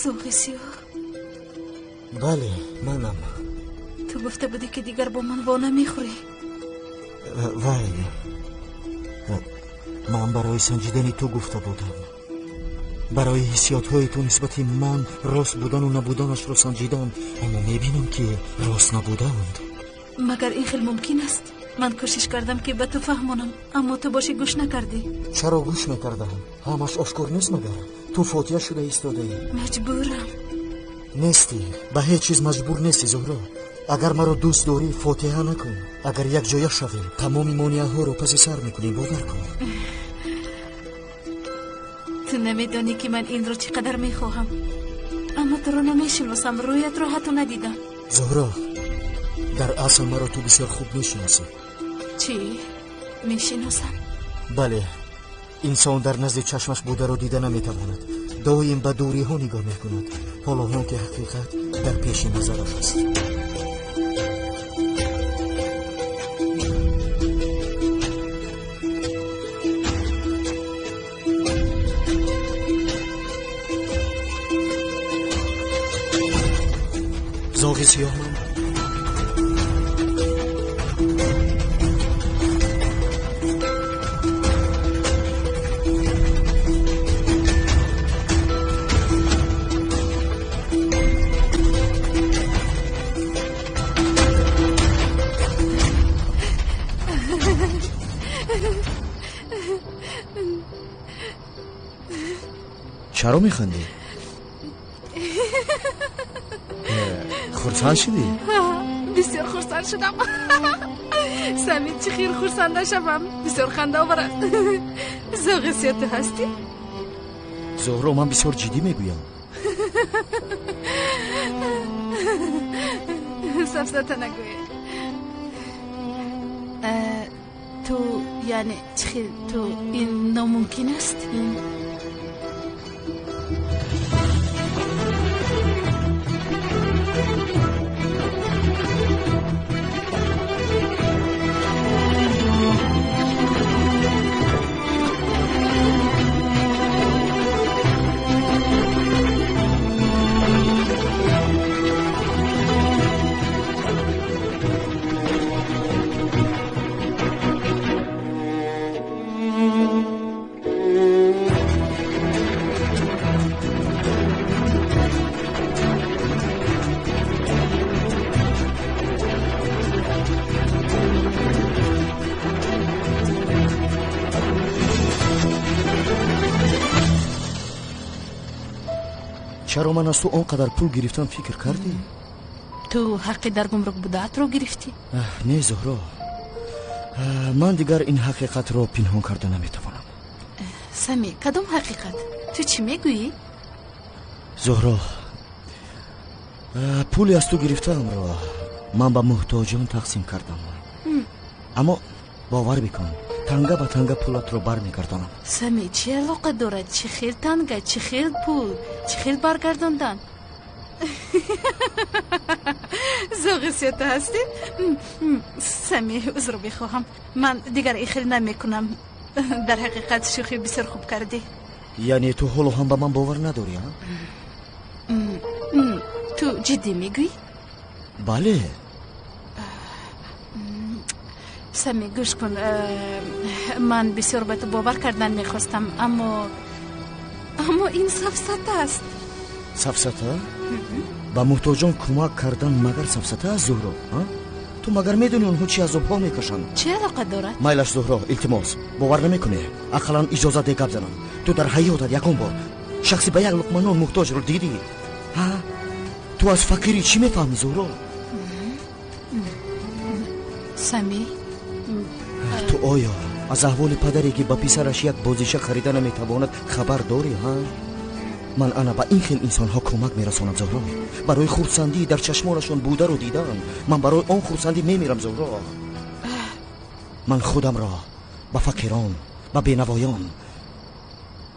Зоғи сиёҳ? Бале, манам. Ту гуфта будӣ, ки дигар бо ман во намехӯрӣ. Вай, ман барои санҷидани ту гуфта будам. Барои ҳиссиётҳои ту нисбати ман рост будану набуданашро санҷидан, аммо мебинам, ки рост набуданд. Магар ин хел мумкин аст? Ман кӯшиш кардам, ки ба ту фаҳмонам, аммо ту бошӣ гӯш накардӣ. Чаро гӯш мекардам? Ҳамаш ошкор нест магар? Ту фотиҳа шуда истодаӣ. Маҷбурам. Нестӣ, ба ҳеҷ чиз маҷбур нестӣ, Зуҳро. Агар маро дӯст дорӣ, фотиҳа накун. Агар якҷоя шавем, тамоми монеаҳоро паси сар мекунем, бовар кун. Ту намедонӣ, ки ман инро чӣ қадар мехоҳам, аммо туро намешиносам, рӯятро ҳатто надидам. Зуҳро, дар асл маро ту бисёр хуб мешиносӣ. Чӣ мешиносам? Бале, инсон дар назди чашмаш бударо дида наметавонад, доим ба дуриҳо нигоҳ мекунад, ҳоло он ки ҳақиқат дар пеши назараш аст. Зоғи сиёҳ ман. Чаро механдӣ? Хурсанд шудӣ? Бисёр хурсанд шудам. Сами, чӣ хел хурсанд нашавам? Бисёр хандаовар аст. Зоғи сиёҳ ту ҳастӣ? Зуҳро, ман бисёр ҷиддӣ мегӯям. Сафсата нагӯй. Ту яъне чӣ хел ту ин номумкин аст? Ин чаро ман аз ту он қадар пул гирифтам фикр кардӣ? Ту ҳаққи дар гумрук будаатро гирифтӣ? Не, Зуҳро, ман дигар ин ҳақиқатро пинҳон карда наметавонам. Сами, кадом ҳақиқат? Ту чӣ мегӯӣ? Зуҳро, пуле аз ту гирифтаамро ман ба муҳтоҷон тақсим кардам, аммо бовар бикун, танга ба танга пулатро бармегардонам. Сами, чӣ алоқа дорад? Чӣ хел танга, чӣ хел пул, чӣ хел баргардондан? Зоғи сиёҳ ту ҳастӣ? Сами, узр мехоҳам, ман дигар ин хел намекунам. Дар ҳақиқат шӯхӣ бисёр хуб кардӣ. Яъне ту ҳоло ҳам ба ман бовар надорӣ, а? Ту ҷиддӣ мегӯӣ? Бале. Сами, гӯш кун, ман бисёр ба ту бовар кардан мехостам, аммо ин сафсата аст. Сафсата? Ба муҳтоҷон кӯмак кардан магар сафсата аст, Зуҳро? Ту магар медонӣ онҳо чӣ азобҳо мекашанд? Чӣ алоқа дорад? Майлаш, Зуҳро, илтимос, бовар намекунӣ? Ақаллан иҷозат де гап занам. Ту дар ҳаётат ягон бор шахси ба як луқма нон муҳтоҷро дидӣ? Ту аз фақирӣ чӣ мефаҳмӣ, Зуҳро? Сами, ту оё аз аҳволи падаре, ки ба писараш як бозича харида наметавонад, хабар дорӣ? Ҳа, ман ана ба ин хел инсонҳо кӯмак мерасонам, Зуҳро. Барои хурсандӣ дар чашмонашон бударо дидан ман барои он хурсандӣ мемирам, Зуҳро. Ман худамро ба фақирон, ба бенавоён,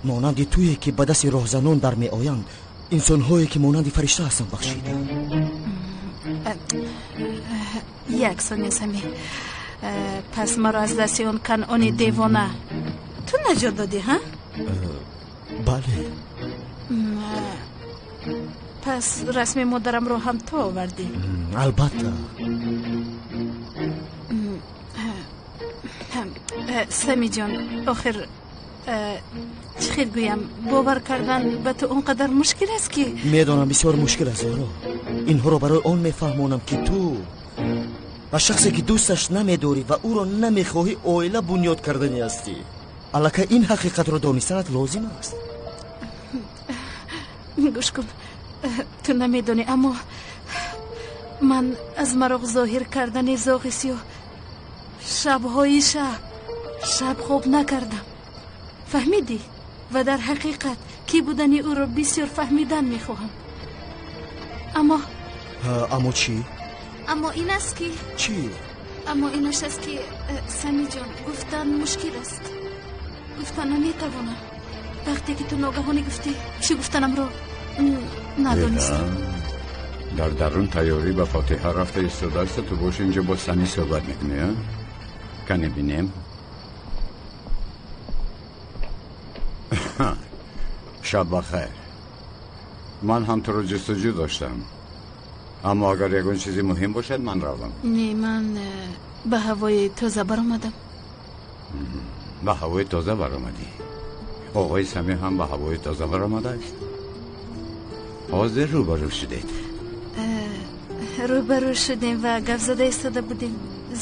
монанди туе, ки ба дасти роҳзанон дар меоянд, инсонҳое, ки монанди фаришта ҳастанд, бахшидам. Як сония, Сами. Пас маро аз дасти он канъони девона ту наҷот додӣ, ҳа? Бале. Пас расми модарамро ҳам ту овардӣ? Албатта. Самиҷон, охир чӣ хел гӯям, бовар кардан ба ту он қадар мушкил аст ки. Медонам, бисёр мушкил аст, Зоҳро. Инҳоро барои он мефаҳмонам, ки ту ба шахсе ки дӯсташ намедорӣ ва ӯро намехоҳӣ оила бунёд карданӣ ҳастӣ. Аллакай ин ҳақиқатро донистанат лозим аст. Гӯш кун, ту намедонӣ, аммо ман аз мароқ зоҳир кардани зоғи сиёҳ шабҳои шаб хоб накардам. Фаҳмидӣ? Ва дар ҳақиқат кӣ будани ӯро бисёр фаҳмидан мехоҳам. Аммо аммо чӣ? Аммо ин аст ки чӣ? Аммо инаш аст ки Самиҷон, гуфтан мушкил аст. Гуфтан наметавонам. Вақте ки ту ногаҳонӣ гуфтӣ, чӣ гуфтанамро надонистам. Дар дарун тайёрӣ ба фотиҳа рафта истодааст, ту бош инҷо бо Сами суҳбат мекунӣ, а? Кане бинем. Шаб бахайр. Ман ҳам туро ҷустуҷӯ доштам. Аммо агар ягон чизи муҳим бошад, ман равам. Не, ман ба ҳавои тоза баромадам. Ба ҳавои тоза баромадӣ? Оғои Сами ҳам ба ҳавои тоза баромадааст? Ҳозир рӯбарӯ шудед? Рӯбарӯ шудем ва гап зада истода будем,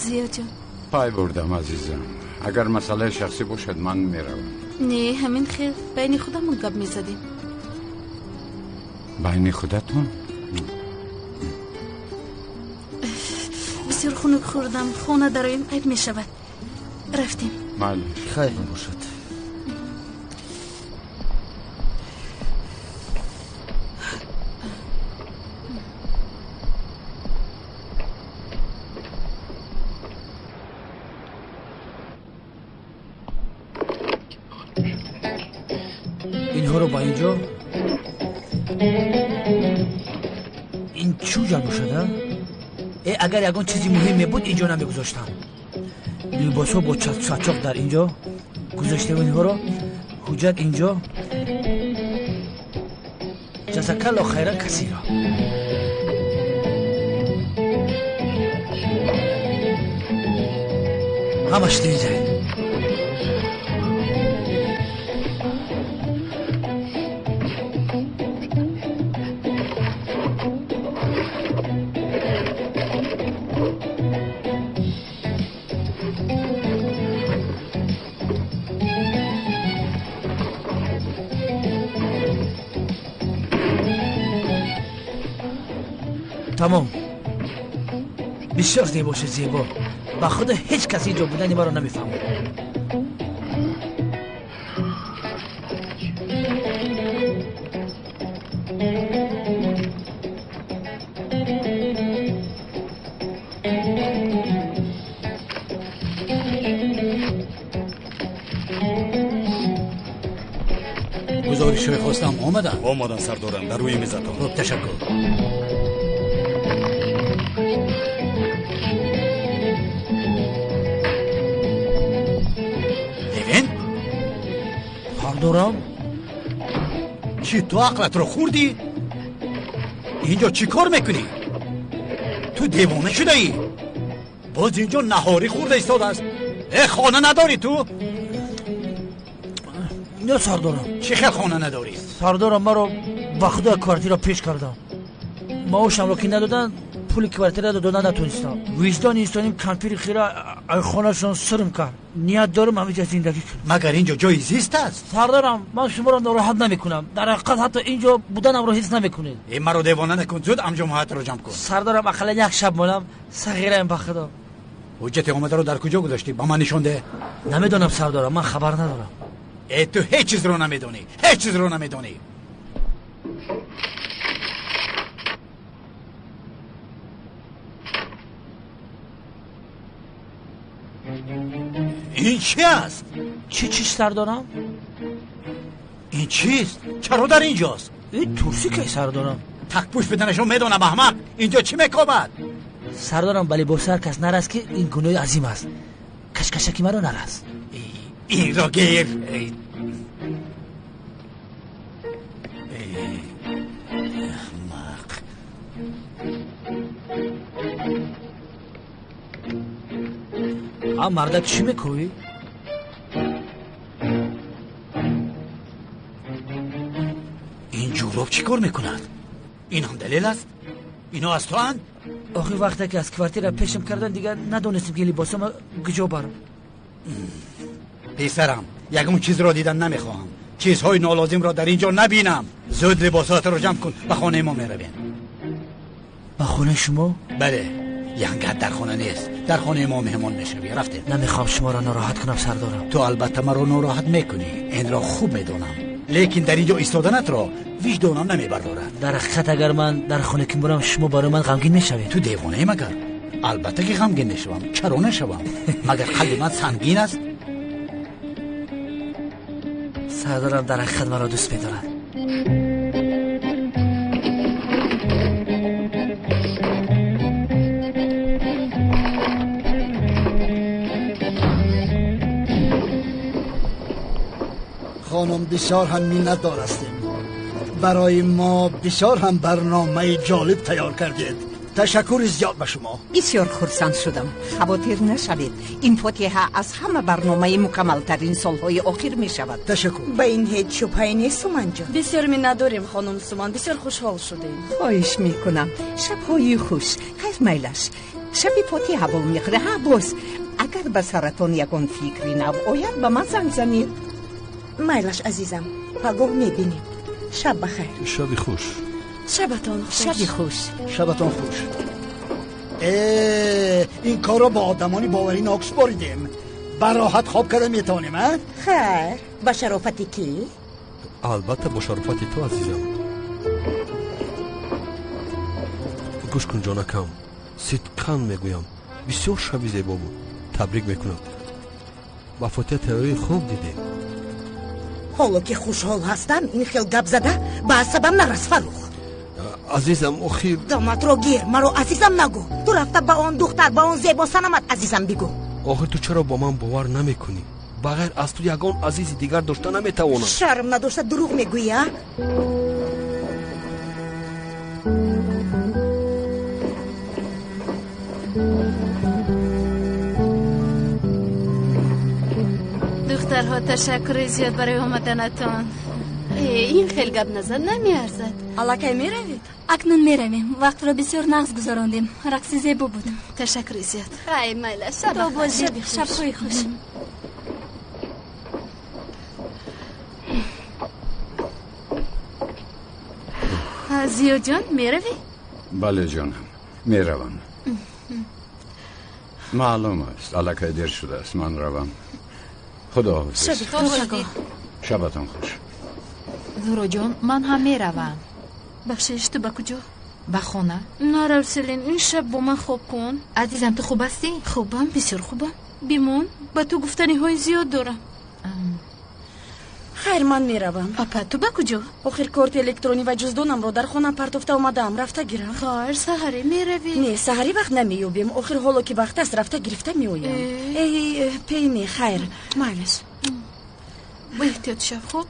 Зиёҷон. Пай бурдам, азизам. Агар масъалаи шахсӣ бошад, ман меравам. Не, ҳамин хел байни худамон гап мезадем. Байни худатон? Бисёр хунук хӯрдам, хона дароем айб мешавад. Рафтем. Майли. Хайр набошад. Инҳоро ба инҷо ин чӯҷа бошад, а? Э, агар ягон чизи муҳим мебуд, инҷо намегузоштам. Либосҳо бо чачоқ дар инҷо гузоштем, инҳоро ҳуҷҷат инҷо. Ҷазакалло хайран касира. Ҳамаш динҷа. Тамом. Бисёр зебо шуд, зебо. Ба худо ҳеҷ кас инҷо будани маро намефаҳмад. Гузоришҳои хостам омаданд? Омаданд, сардорам, дар рӯи мизатон. Хуб, ташаккур. Левент? Сардорам? Чӣ, ту ақлатро хӯрдӣ? Инҷо чӣ кор мекунӣ? Ту девона шудаӣ? Боз инҷо наҳорӣ хӯрда истодааст. Э, хона надорӣ ту? Не, сардорам. Чӣ хел хона надорӣ? Сардорам, маро ба худо квартира пеш кардам. Маошамро ки надоданд, пули квартираро дода натонистам. Виҷдони инсоним кампири хира хонашон сирм кард. Ният дорам ҳаминҷа зиндагӣ кунам. Магар инҷо ҷои зист аст? Сардорам, ман шуморо нороҳат намекунам. Дар ҳақиқат ҳатто инҷо буданамро ҳис намекунед. Э, маро девона накун, зуд амҷомоҳатро ҷамъ кун. Сардорам, ақаллан як шаб монам, сағираем ба худо. Ҳуҷҷати омадаро дар куҷо гузоштӣ? Ба ман нишон деҳ. Намедонам, сардорам, ман хабар надорам. Э, ту ҳеҷ чизро намедонӣ, ҳеҷ чизро намедонӣ. Ин чи аст? Чӣ чиз, сардорам? Ин чист? Чаро дар инҷост? Ин турси ки, сардорам. Такпӯш биданашро медонам, аҳмақ. Инҷо чӣ мекобад? Сардорам, ба либоси ҳар кас нарас ки ин гуноҳи азим аст. Кашкашаки маро нарас. Инро гир. А мардак чӣ мекӯӣ? Ин ҷӯроб чӣ кор мекунад? Ин ҳам далел аст? Ино аз туанд? Охир вақте ки аз квартира пешам кардан, дигар надонистем ки либосама куҷо барам. Писарам, ягон чизро дидан намехоҳам. Чизҳои нолозимро дар ин ҷо набинам. Зуд либосҳоятро ҷамъ кун, ба хонаи мо меравем. Ба хонаи шумо? Бале, янгат дар хона нест. Дар хонаи мо меҳмон мешавӣ. Рафтем. Намехоҳам шуморо нороҳат кунам, сардорам. Ту албатта маро нороҳат мекунӣ, инро хуб медонам. Лекин дар ин ҷо истоданатро виҷдонам намебардорад. Дар ҳақиқат агар ман дар хона ки бурам, шумо барои ман ғамгин мешавед. Ту девонаӣ магар? Албатта ки ғамгин мешавам. Чаро нашавам? Магар қалби ман сангин аст? Сардорам дар ҳақиқат маро дӯст медорад. خانم بسیار هم منت هستیم. برای ما بسیار هم برنامه جالب تیار کردید. تشکر زیاد به شما. بسیار خرسند شدم. خاطر نشوید، این فاتحه از همه برنامه مکملترین سالهای اخیر می شود. تشکر. به این هیچ شبهه نیست سومن جان. بسیار منت داریم خانم سومن، بسیار خوشحال شدیم. خواهش میکنم. شبهای خوش. خیر میلش. شب فاتحه با میخوره. ها باز اگر به سرتان یگان فکری نو آید به من زنگ زنید. میلش عزیزم، پگاه میبینیم. شب بخیر. شب خوش. شبتان خوش. شب خوش. شبتان خوش. این کار را با آدمانی باوری ناکس باریدیم. براحت خواب کرده میتونیم. خیر، با شرافت کی؟ البته با شرافت تو عزیزم. گوش کن جانکم، صدقاً میگویم بسیار شب زیبا بود. تبریک میکنم. با فاتحه تیاری خوب دیدیم. ҳоло ки хушҳол ҳастам, ин хел гап зада ба асабам нарас, Фарух. Азизам, охир Доматро гир, маро азизам нагӯ. Ту рафта ба он духтар, ба он зебо санамат азизам бигӯ. Охир ту чаро бо ман бовар намекунӣ? Ба ғайр аз ту ягон азизи дигар дошта наметавонам. Шарм надошта дурӯғ мегӯӣ, а? Духтарҳо, ташаккури зиёд барои омаданатон. Ин хел гап назар намеарзад. Аллакай меравед? Акнун меравем. Вақтро бисёр нағз гузарондем. Рақси зебо буд. Ташаккури зиёд. Хайр, майла, шаб шабҳои хуш. Зиёдҷон, меравӣ? Бале ҷонам, меравам. Маълум аст, аллакай дер шудааст, ман равам. Худоҳофиз. Шабатон хуш. Зуҳроҷон, ман ҳам меравам. Бахшиш, ту ба куҷо? Ба хона. Нарав, Селин, ин шаб бо ман хоб кун. Азизам, ту хуб ҳастӣ? Хубам, бисёр хубам. Бимон, ба ту гуфтаниҳои зиёд дорам. Хайр, ман меравам. Апа, ту ба куҷо? Охир корти электронӣ ва ҷуздонамро дар хона партофта омадаам, рафта гирам. Хайр, саҳарӣ меравӣ. Не, саҳарӣ вақт намеёбем. Охир ҳоло ки вақт аст, рафта гирифта меоям. Эй, пей не, хайр, майлаш. Бо эҳтиёт шав, хуб?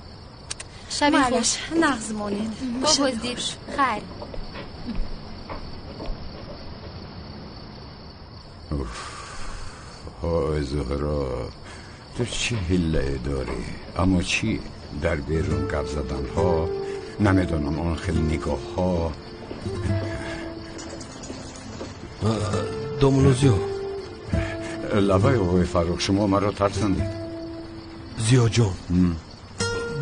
Шаби хуш. Нағз монед. То боздид. Хайр. Ҳой Зуҳро, ту чӣ ҳиллае дорӣ? Аммо чӣ дар берун гап заданҳо, намедонам, он хел нигоҳҳо. Домулло Зиё. Лабаи оғои Фаррух, шумо маро тарсондед. Зиёҷон,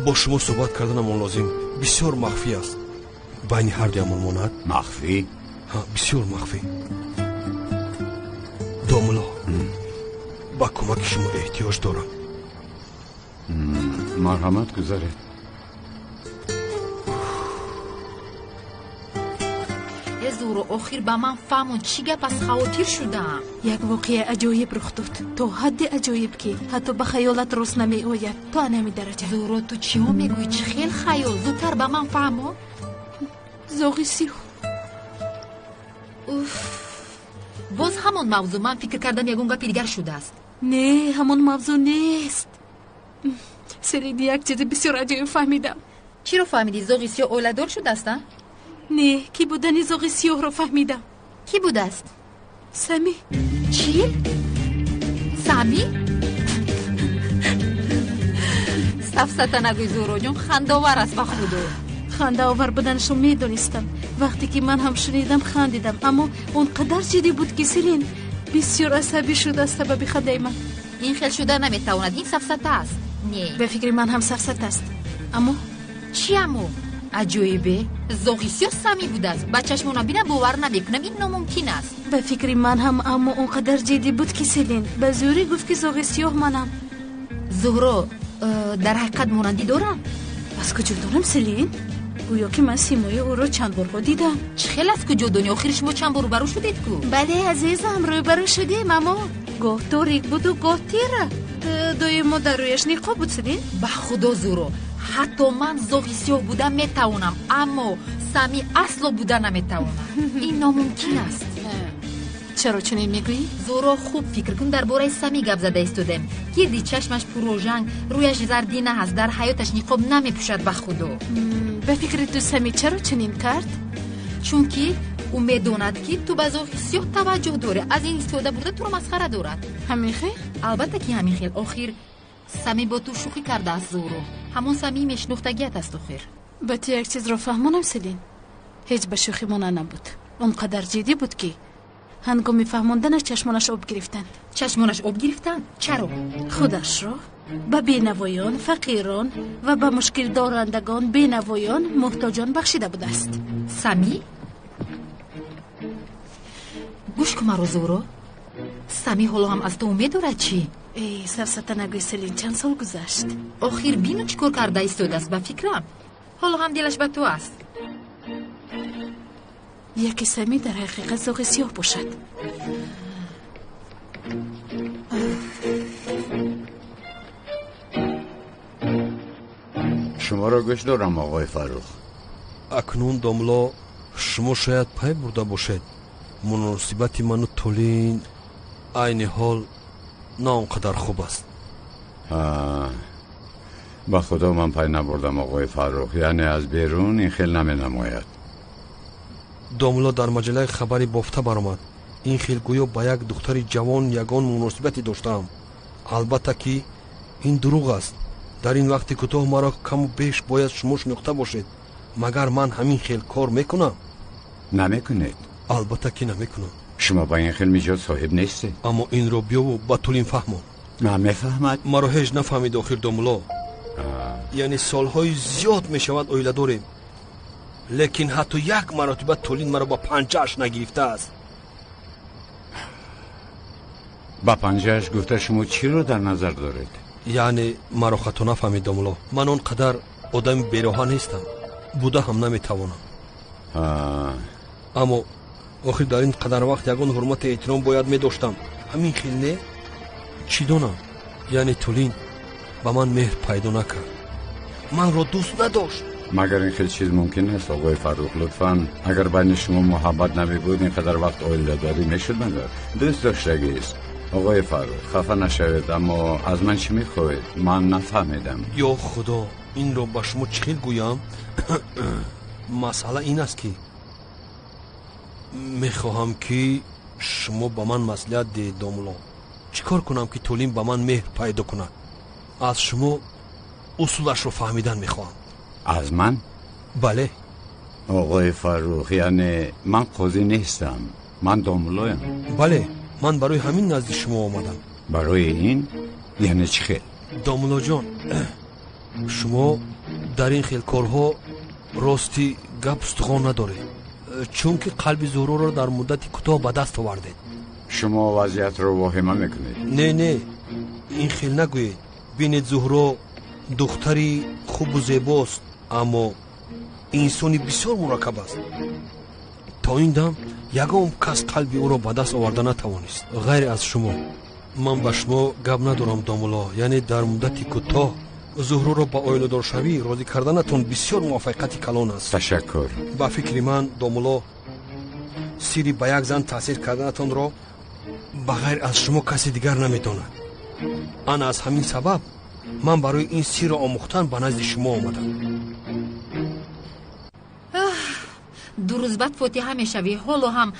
бо шумо суҳбат карданамон лозим. Бисёр махфӣ аст. Байни ҳардуямон монад. Махфӣ? Бисёр махфӣ. Домулло, ба кӯмаки шумо эҳтиёҷ дорам. Марҳамат, гузаред. Зуҳро, охир ба ман фаҳмон, чӣ гап аз хавотир шудам. Як воқеаи аҷоиб рух дод, то ҳадди аҷоиб ки ҳатто ба хаёлат рост намеояд. То анами дараҷа. Зуҳро, ту чиҳо мегӯӣ? Чӣ хел хаёл? Зудтар ба ман фаҳмон. Зоғи сиёҳ. Уф, боз ҳамон мавзӯъ. Ман фикр кардам ягон гапи дигар шудааст. Не, ҳамон мавзӯъ нест. Селин, як чизи бисёр аҷоиб фаҳмидам. Чиро фаҳмидӣ? Зоғи сиёҳ оиладор шудааст, а? Не, кӣ будани зоғи сиёҳро фаҳмидам. Кӣ будааст? Сами. Чӣ? Сами? Сафсата нагӯй, Зуҳроҷон, хандаовар аст ба худо. Хандаовар буданашро медонистам. Вақте ки ман ҳам шунидам, хандидам, аммо он қадар ҷиддӣ буд, ки Селин бисёр асабӣ шуд аз сабаби хандаи ман. Ин хел шуда наметавонад, ин сафсата аст. Не, ба фикри ман ҳам сафсата аст. Аммо чӣ аммо? Аҷоибе, зоғи сиёҳ Сами будааст. Ба чашмона бинам, бовар намекунам, ин номумкин аст. Ба фикри ман ҳам, аммо он қадар ҷиддӣ буд, ки Селин ба зӯрӣ гуфт, ки зоғи сиёҳ манам. Зуҳро, дар ҳақиқат монандӣ дорам? Аз куҷо дорам, Селин? Гӯё ки ман симои ӯро чанд борҳо дидам. Чӣ хел аз куҷо донӣ? Охир шумо чанд бор рӯбарӯ шудед ку? Бале, азизам, рӯбарӯ шудем, аммо гоҳ торик буду гоҳ тира. Доимо дар рӯяш ниқоб буд, Селин. Ба худо, Зуҳро, ҳатто ман зоғи сиёҳ буда метавонам, аммо Сами асло буда наметавонам. Ин номумкин аст. Чаро чунин мегӯӣ? Зуҳро, хуб фикр кун, дар бораи Сами гап зада истодем. Гирди чашмаш пуррожанг, рӯяш зардина ҳаст, дар ҳаёташ ниқоб намепӯшад, ба худо. Ба фикри ту Сами чаро чунин кард? Чунки ӯ медонад, ки ту ба зоғи сиёҳ таваҷҷӯҳ дорӣ, аз ин истифода бурда туро масхара дорад. Ҳамин хел? Албатта ки ҳамин хел. Охир Сами бо ту шӯхӣ кардааст, Зуҳро. Ҳамон Самии мешинохтагият аст охир. Ба ту як чизро фаҳмонам, Селин. Ҳеҷ ба шӯхӣ монанд набуд. Он қадар ҷиддӣ буд, ки ҳангоми фаҳмонданаш чашмонаш об гирифтанд. Чашмонаш об гирифтанд? Чаро? Худашро ба бенавоён, фақирон ва ба мушкилдорандагон, бенавоён, муҳтоҷон бахшида будааст. Сами? Гӯш кун маро, Зуҳро. Сами ҳоло ҳам аз ту умед дорад чӣ? Эй, сафсата нагӯй, Селин, чанд сол гузашт. Охир бину чӣ кор карда истодааст, ба фикрам. Ҳоло ҳам дилаш ба ту аст. Яке Сами дар ҳақиқат зоғи сиёҳ бошад. Шуморо гӯш дорам, оғои Фаррух. Акнун, домло, шумо шояд пай бурда бошед, муносибати ману Тулин айни ҳол на он қадар хуб аст. Ба худо, ман пай набурдам, оғои Фаррух. Яъне аз берун ин хел наменамояд. Домло, дар маҷаллаи хабари бофта баромад, ин хел гӯё ба як духтари ҷавон ягон муносибате доштаам. Албатта ки ин дурӯғ аст. Дар ин вақти кӯтоҳ маро каму беш бояд шумо шинохта бошед. Магар ман ҳамин хел кор мекунам? Намекунед. Албатта ки намекунам. Шумо ба ин хел миҷоз соҳиб нестед. Аммо инро биёву ба Тулин фаҳмон. Мефаҳмад. Маро ҳеҷ нафаҳмид охир, домло. Яъне солҳои зиёд мешавад оила дорем, лекин ҳатто як маротиба Тулин маро ба панҷааш нагирифтааст. Ба панҷааш гуфта шумо чиро дар назар доред? Яъне маро хато нафаҳмид, домло, ман он қадар одами бероҳа нестам, буда ҳам наметавонам. Аммо охир дар ин қадар вақт ягон ҳурмату эҳтиром бояд медоштам. Ҳамин хел не? Чӣ донам? Яъне Тулин ба ман меҳр пайдо накард, манро дӯст надошт. Магар ин хел чиз мумкин аст, оғои Фаррух? Лутфан, агар байни шумо муҳаббат намебуд, ин қадар вақт оиладорӣ мешуд? Магар дӯст доштагист, оғои Фаррух. Хафа нашавед, аммо аз ман чӣ мехоҳед? Ман нафаҳмидам. Ё худо, инро ба шумо чӣ хел гӯям? Масъала ин аст, ки мехоҳам, ки шумо ба ман маслиҳат диҳед, домло. Чӣ кор кунам, ки Тулин ба ман меҳр пайдо кунад? Аз шумо усулашро фаҳмидан мехоҳам. Аз ман? Бале. Оғои Фаррух, яъне ман қозӣ нестам, ман домлоям. Бале, ман барои ҳамин назди шумо омадам. Барои ин? Яъне чӣ хел? Домлоҷон, шумо дар ин хел корҳо рости гап устухон надоред, чунки қалби Зуҳроро дар муддати кӯтоҳ ба даст овардед. Шумо вазъиятро воҳима мекунед. Не, не, ин хел нагӯед. Бинед, Зуҳро духтари хубу зебост, аммо инсони бисёр мураккаб аст. То ин дам ягон кас қалби ӯро ба даст оварда натавонист, ғайр аз шумо. Ман ба шумо гап надорам, домулло. Яъне дар муддати кӯтоҳ Зуҳроро ба оиладоршавӣ розӣ карданатон бисёр муваффақияти калон аст. Ташаккур. Ба фикри ман, домулло, сирри ба як зан таъсир карданатонро ба ғайр аз шумо касе дигар намедонад. Ана аз ҳамин сабаб ман барои ин сирро омӯхтан ба назди шумо омадам. 2 рӯз баъд фотиҳа мешавӣ. Ҳоло ҳам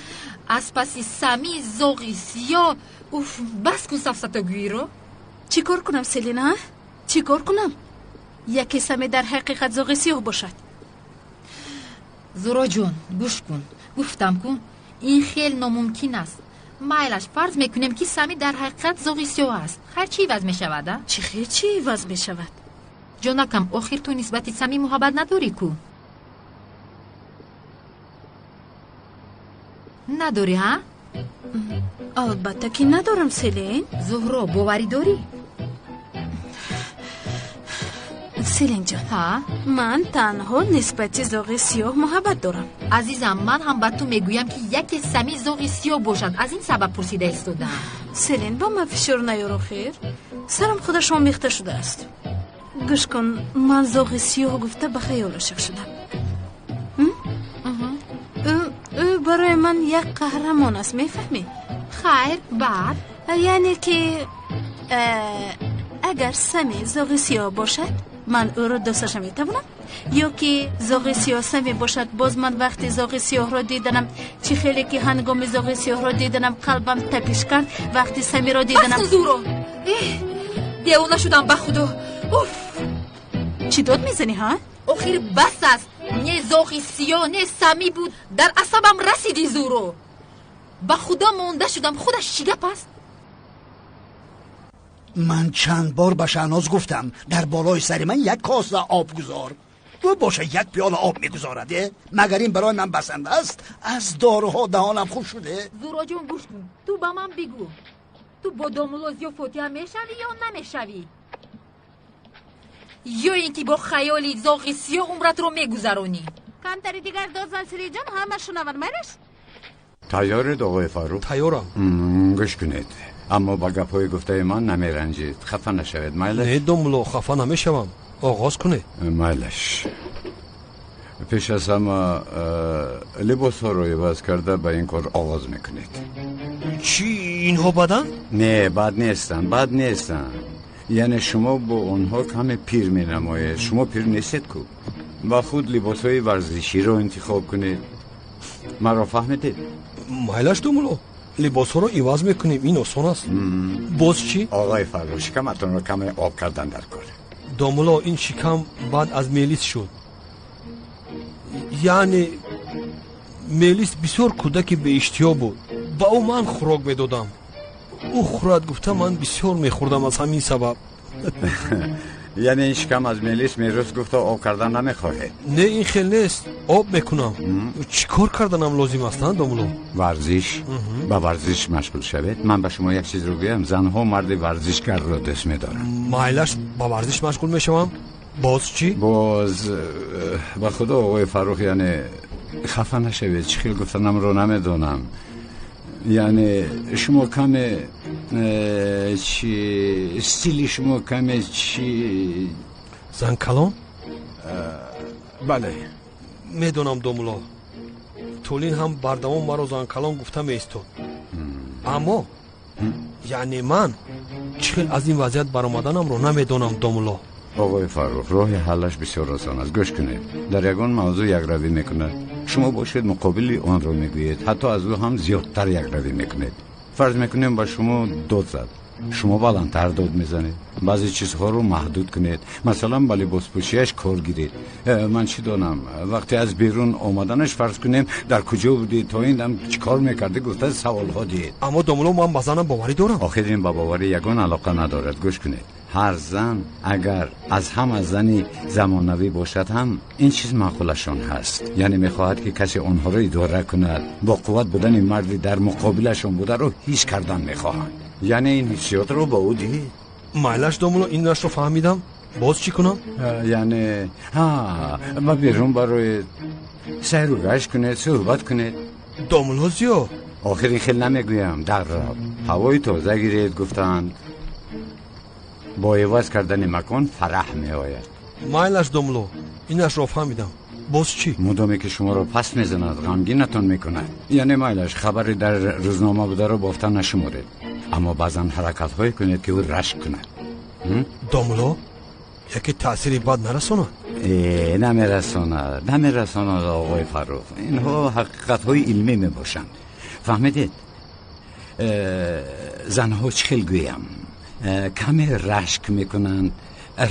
Аз паси Сами зоғи сиёҳ. Уф, бас кун сафсатагӯиро. Чӣ кор кунам, Селина? Чӣ кор кунам? Яке Сами дар ҳақиқат зоғи сиёҳ бошад. Зуроҷон, гӯш кун. Гуфтам кун, ин хел номумкин аст. Майлаш, фарз мекунем, ки Сами дар ҳақиқат зоғи сиёҳ аст. Хайр, чӣ иваз мешавад, а? Чӣ хел чӣ иваз мешавад? Ҷонакам, охир ту нисбати Сами муҳаббат надорӣ ку? Надорӣ, ҳа? Албатта ки надорам, Селин. Зуҳро, боварӣ дорӣ? Селинҷон, ман танҳо нисбати зоғи сиёҳ муҳаббат дорам. Азизам, ман ҳам ба ту мегӯям, ки яке Сами зоғи сиёҳ бошад. Аз ин сабаб пурсида истодаам. Селин, ба ман фишор наёр, охир. Сарам худаш омехта шудааст. Гӯш кун, ман зоғи сиёҳ гуфта ба хаёл ошиқ шудам. Ӯ барои ман як қаҳрамон аст, мефаҳмӣ? Хайр, баъд? Яъне ки агар Сами зоғи сиёҳ бошад, ман ӯро дӯсташа метавонам? Ё ки зоғи сиёҳ Сами бошад, боз ман вақти зоғи сиёҳро диданам, чӣ хеле ки ҳангоми зоғи сиёҳро диданам қалбам тапиш кард, вақти Самиро диданам. Бас кун, Зуро! Девона шудам ба худо. Уф! Чӣ дод мезанӣ, ҳа? Охир бас аст. Не зоғи сиёҳ, не Сами буд. Дар асабам расидӣ, Зуро. Ба худо монда шудам. Худаш чӣ гап аст? Ман чанд бор ба Шаҳноз гуфтам, дар болои сари ман як коса об гузор. Ӯ боша як пиёла об мегузорад. Магар ин барои ман басанда аст? Аз доруҳо даҳонам хуш шуде. Зуроҷон, гӯш кун. Ту ба ман бигӯ, ту бо домулло Зиё фотиҳа мешавӣ ё намешавӣ? Ё ин ки бо хаёли зоғи сиёҳ умратро мегузаронӣ? Камтари дигар дод зан, Селинҷон, ҳама шунаванд, майлаш? Тайёред, оғои Фаррух? Тайёрам. Гӯш кунед, аммо ба гапҳои гуфтаи ман намеранҷед. Хафа нашавед, майлаш? Не, домулло, хафа намешавам. Оғоз кунед. Майлаш. Пеш аз ҳама либосҳоро иваз карда ба ин кор оғоз мекунед. Чӣ, инҳо баданд? Не, бад нестанд, бад нестанд. Яъне шумо бо онҳо каме пир менамоед. Шумо пир нестед ку? Ба худ либосҳои варзиширо интихоб кунед. Маро фаҳмидед? Майлаш, домулло, либосҳоро иваз мекунем, ин осон аст. Боз чӣ? Оғои Фаррух, шикаматонро каме об кардан дар кор. Домулло, ин шикам баъд аз мелис шуд. Яъне мелис бисёр кӯдаки беиштиҳо буд. Ба ӯ ман хӯрок медодам. Ӯ хӯрад гуфта ман бисёр мехӯрдам аз ҳамин сабаб. Яъне ин шикам аз мелис мерос гуфта об кардан намехоҳед? Не, ин хел нест, об мекунам. Чӣ кор карданам лозим аст, а, домулло? Варзиш. Ба варзиш машғул шавед. Ман ба шумо як чизро гӯям, занҳо марди варзишгарро дӯст медоранд. Майлаш, ба варзиш машғул мешавам. Боз чӣ? Боз ба худо, оғои Фаррух, яъне хафа нашавед, чӣ хел гуфтанамро намедонам. Яъне шумо каме чи стили шумо каме чи занкалон? Бале. Медонам, домулло, Тулин ҳам бардавом маро занкалон гуфта меистод. Аммо яъне ман чӣ хел аз ин вазъият баромаданамро намедонам, домулло. Оғои Фаррух, роҳи ҳаллаш бисёр осон аст. Гӯш кунед, дар ягон мавзӯъ якравӣ мекунад, шумо бошед муқобили онро мегӯед, ҳатто аз ӯ ҳам зиёдтар якравӣ мекунед. Фарз мекунем ба шумо дод зад, шумо баландтар дод мезанед. Баъзе чизҳоро маҳдуд кунед, масалан ба либоспӯшиаш кор гиред. Ман чӣ донам, вақте аз берун омаданаш фарз кунем дар куҷо будӣ, то ин дам чӣ кор мекардӣ гуфта саволҳо диҳед. Аммо домулло, ман ба занам боварӣ дорам. Охир ин ба боварӣ ягон алоқа надорад. Гӯш кунед, ҳар зан агар аз ҳама зани замонавӣ бошад ҳам ин чиз маъқулашон ҳаст. Яъне мехоҳад ки касе онҳоро идора кунад, бо қувват будани марди дар муқобилашон бударо ҳис кардан мехоҳанд. Яъне ин ҳиссиётро ба ӯ диҳед. Майлаш, домулло, инашро фаҳмидам. Боз чӣ кунам? Яъне ба берун бароед, сайру гашт кунед, суҳбат кунед. Домулло Зиё, охир ин хел намегӯям, дар рав ҳавои тоза гиред гуфтанд. Бо иваз кардани макон фараҳ меояд. Майлаш, домулло, инашро фаҳмидам. Боз чӣ? Мудоме ки шуморо паст мезанад, ғамгинатон мекунад. Яъне майлаш, хабаре дар рӯзнома бударо бофта нашуморед, аммо баъзан ҳаракатҳое кунед ки ӯ рашк кунад. Домулло, яке таъсири бад нарасонад? Намерасонад, намерасонад, оғои Фаррух. Инҳо ҳақиқатҳои илмӣ мебошанд. Фаҳмидед? Занҳо чӣ хел гӯям, каме рашк мекунанд,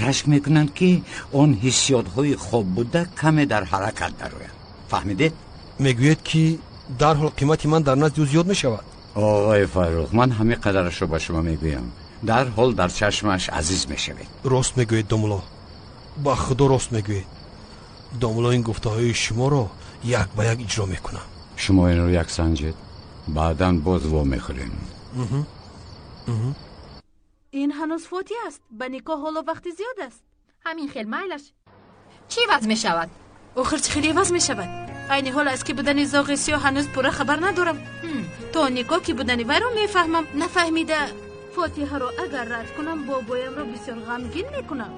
рашк мекунанд, ки он ҳиссиётҳои хоб буда каме дар ҳаракат дароянд. Фаҳмидед? Мегӯед, ки дарҳол қимати ман дар назди ӯ зиёд мешавад. Оғои Фаррух, ман ҳамин қадарашро ба шумо мегӯям. Дарҳол дар чашмаш азиз мешавед. Рост мегӯед, домулло, ба худо рост мегӯед. Домулло, ин гуфтаҳои шуморо як ба як иҷро мекунам. Шумо инро як санҷед, баъдан боз во мехӯрем. Ин ҳанӯз фотиҳ аст. Ба никоҳ ҳоло вақти зиёд аст. Ҳамин хел майлаш. Чӣ ваз мешавад? Охир чӣ хеле ваз мешавад? Айни ҳол аз ки будани зоғи сиёҳ ҳанӯз пурра хабар надорам. То никоҳ ки будани вайро мефаҳмам. Нафаҳмида фотиҳаро агар рад кунам, бобоямро бисёр ғамгин мекунам.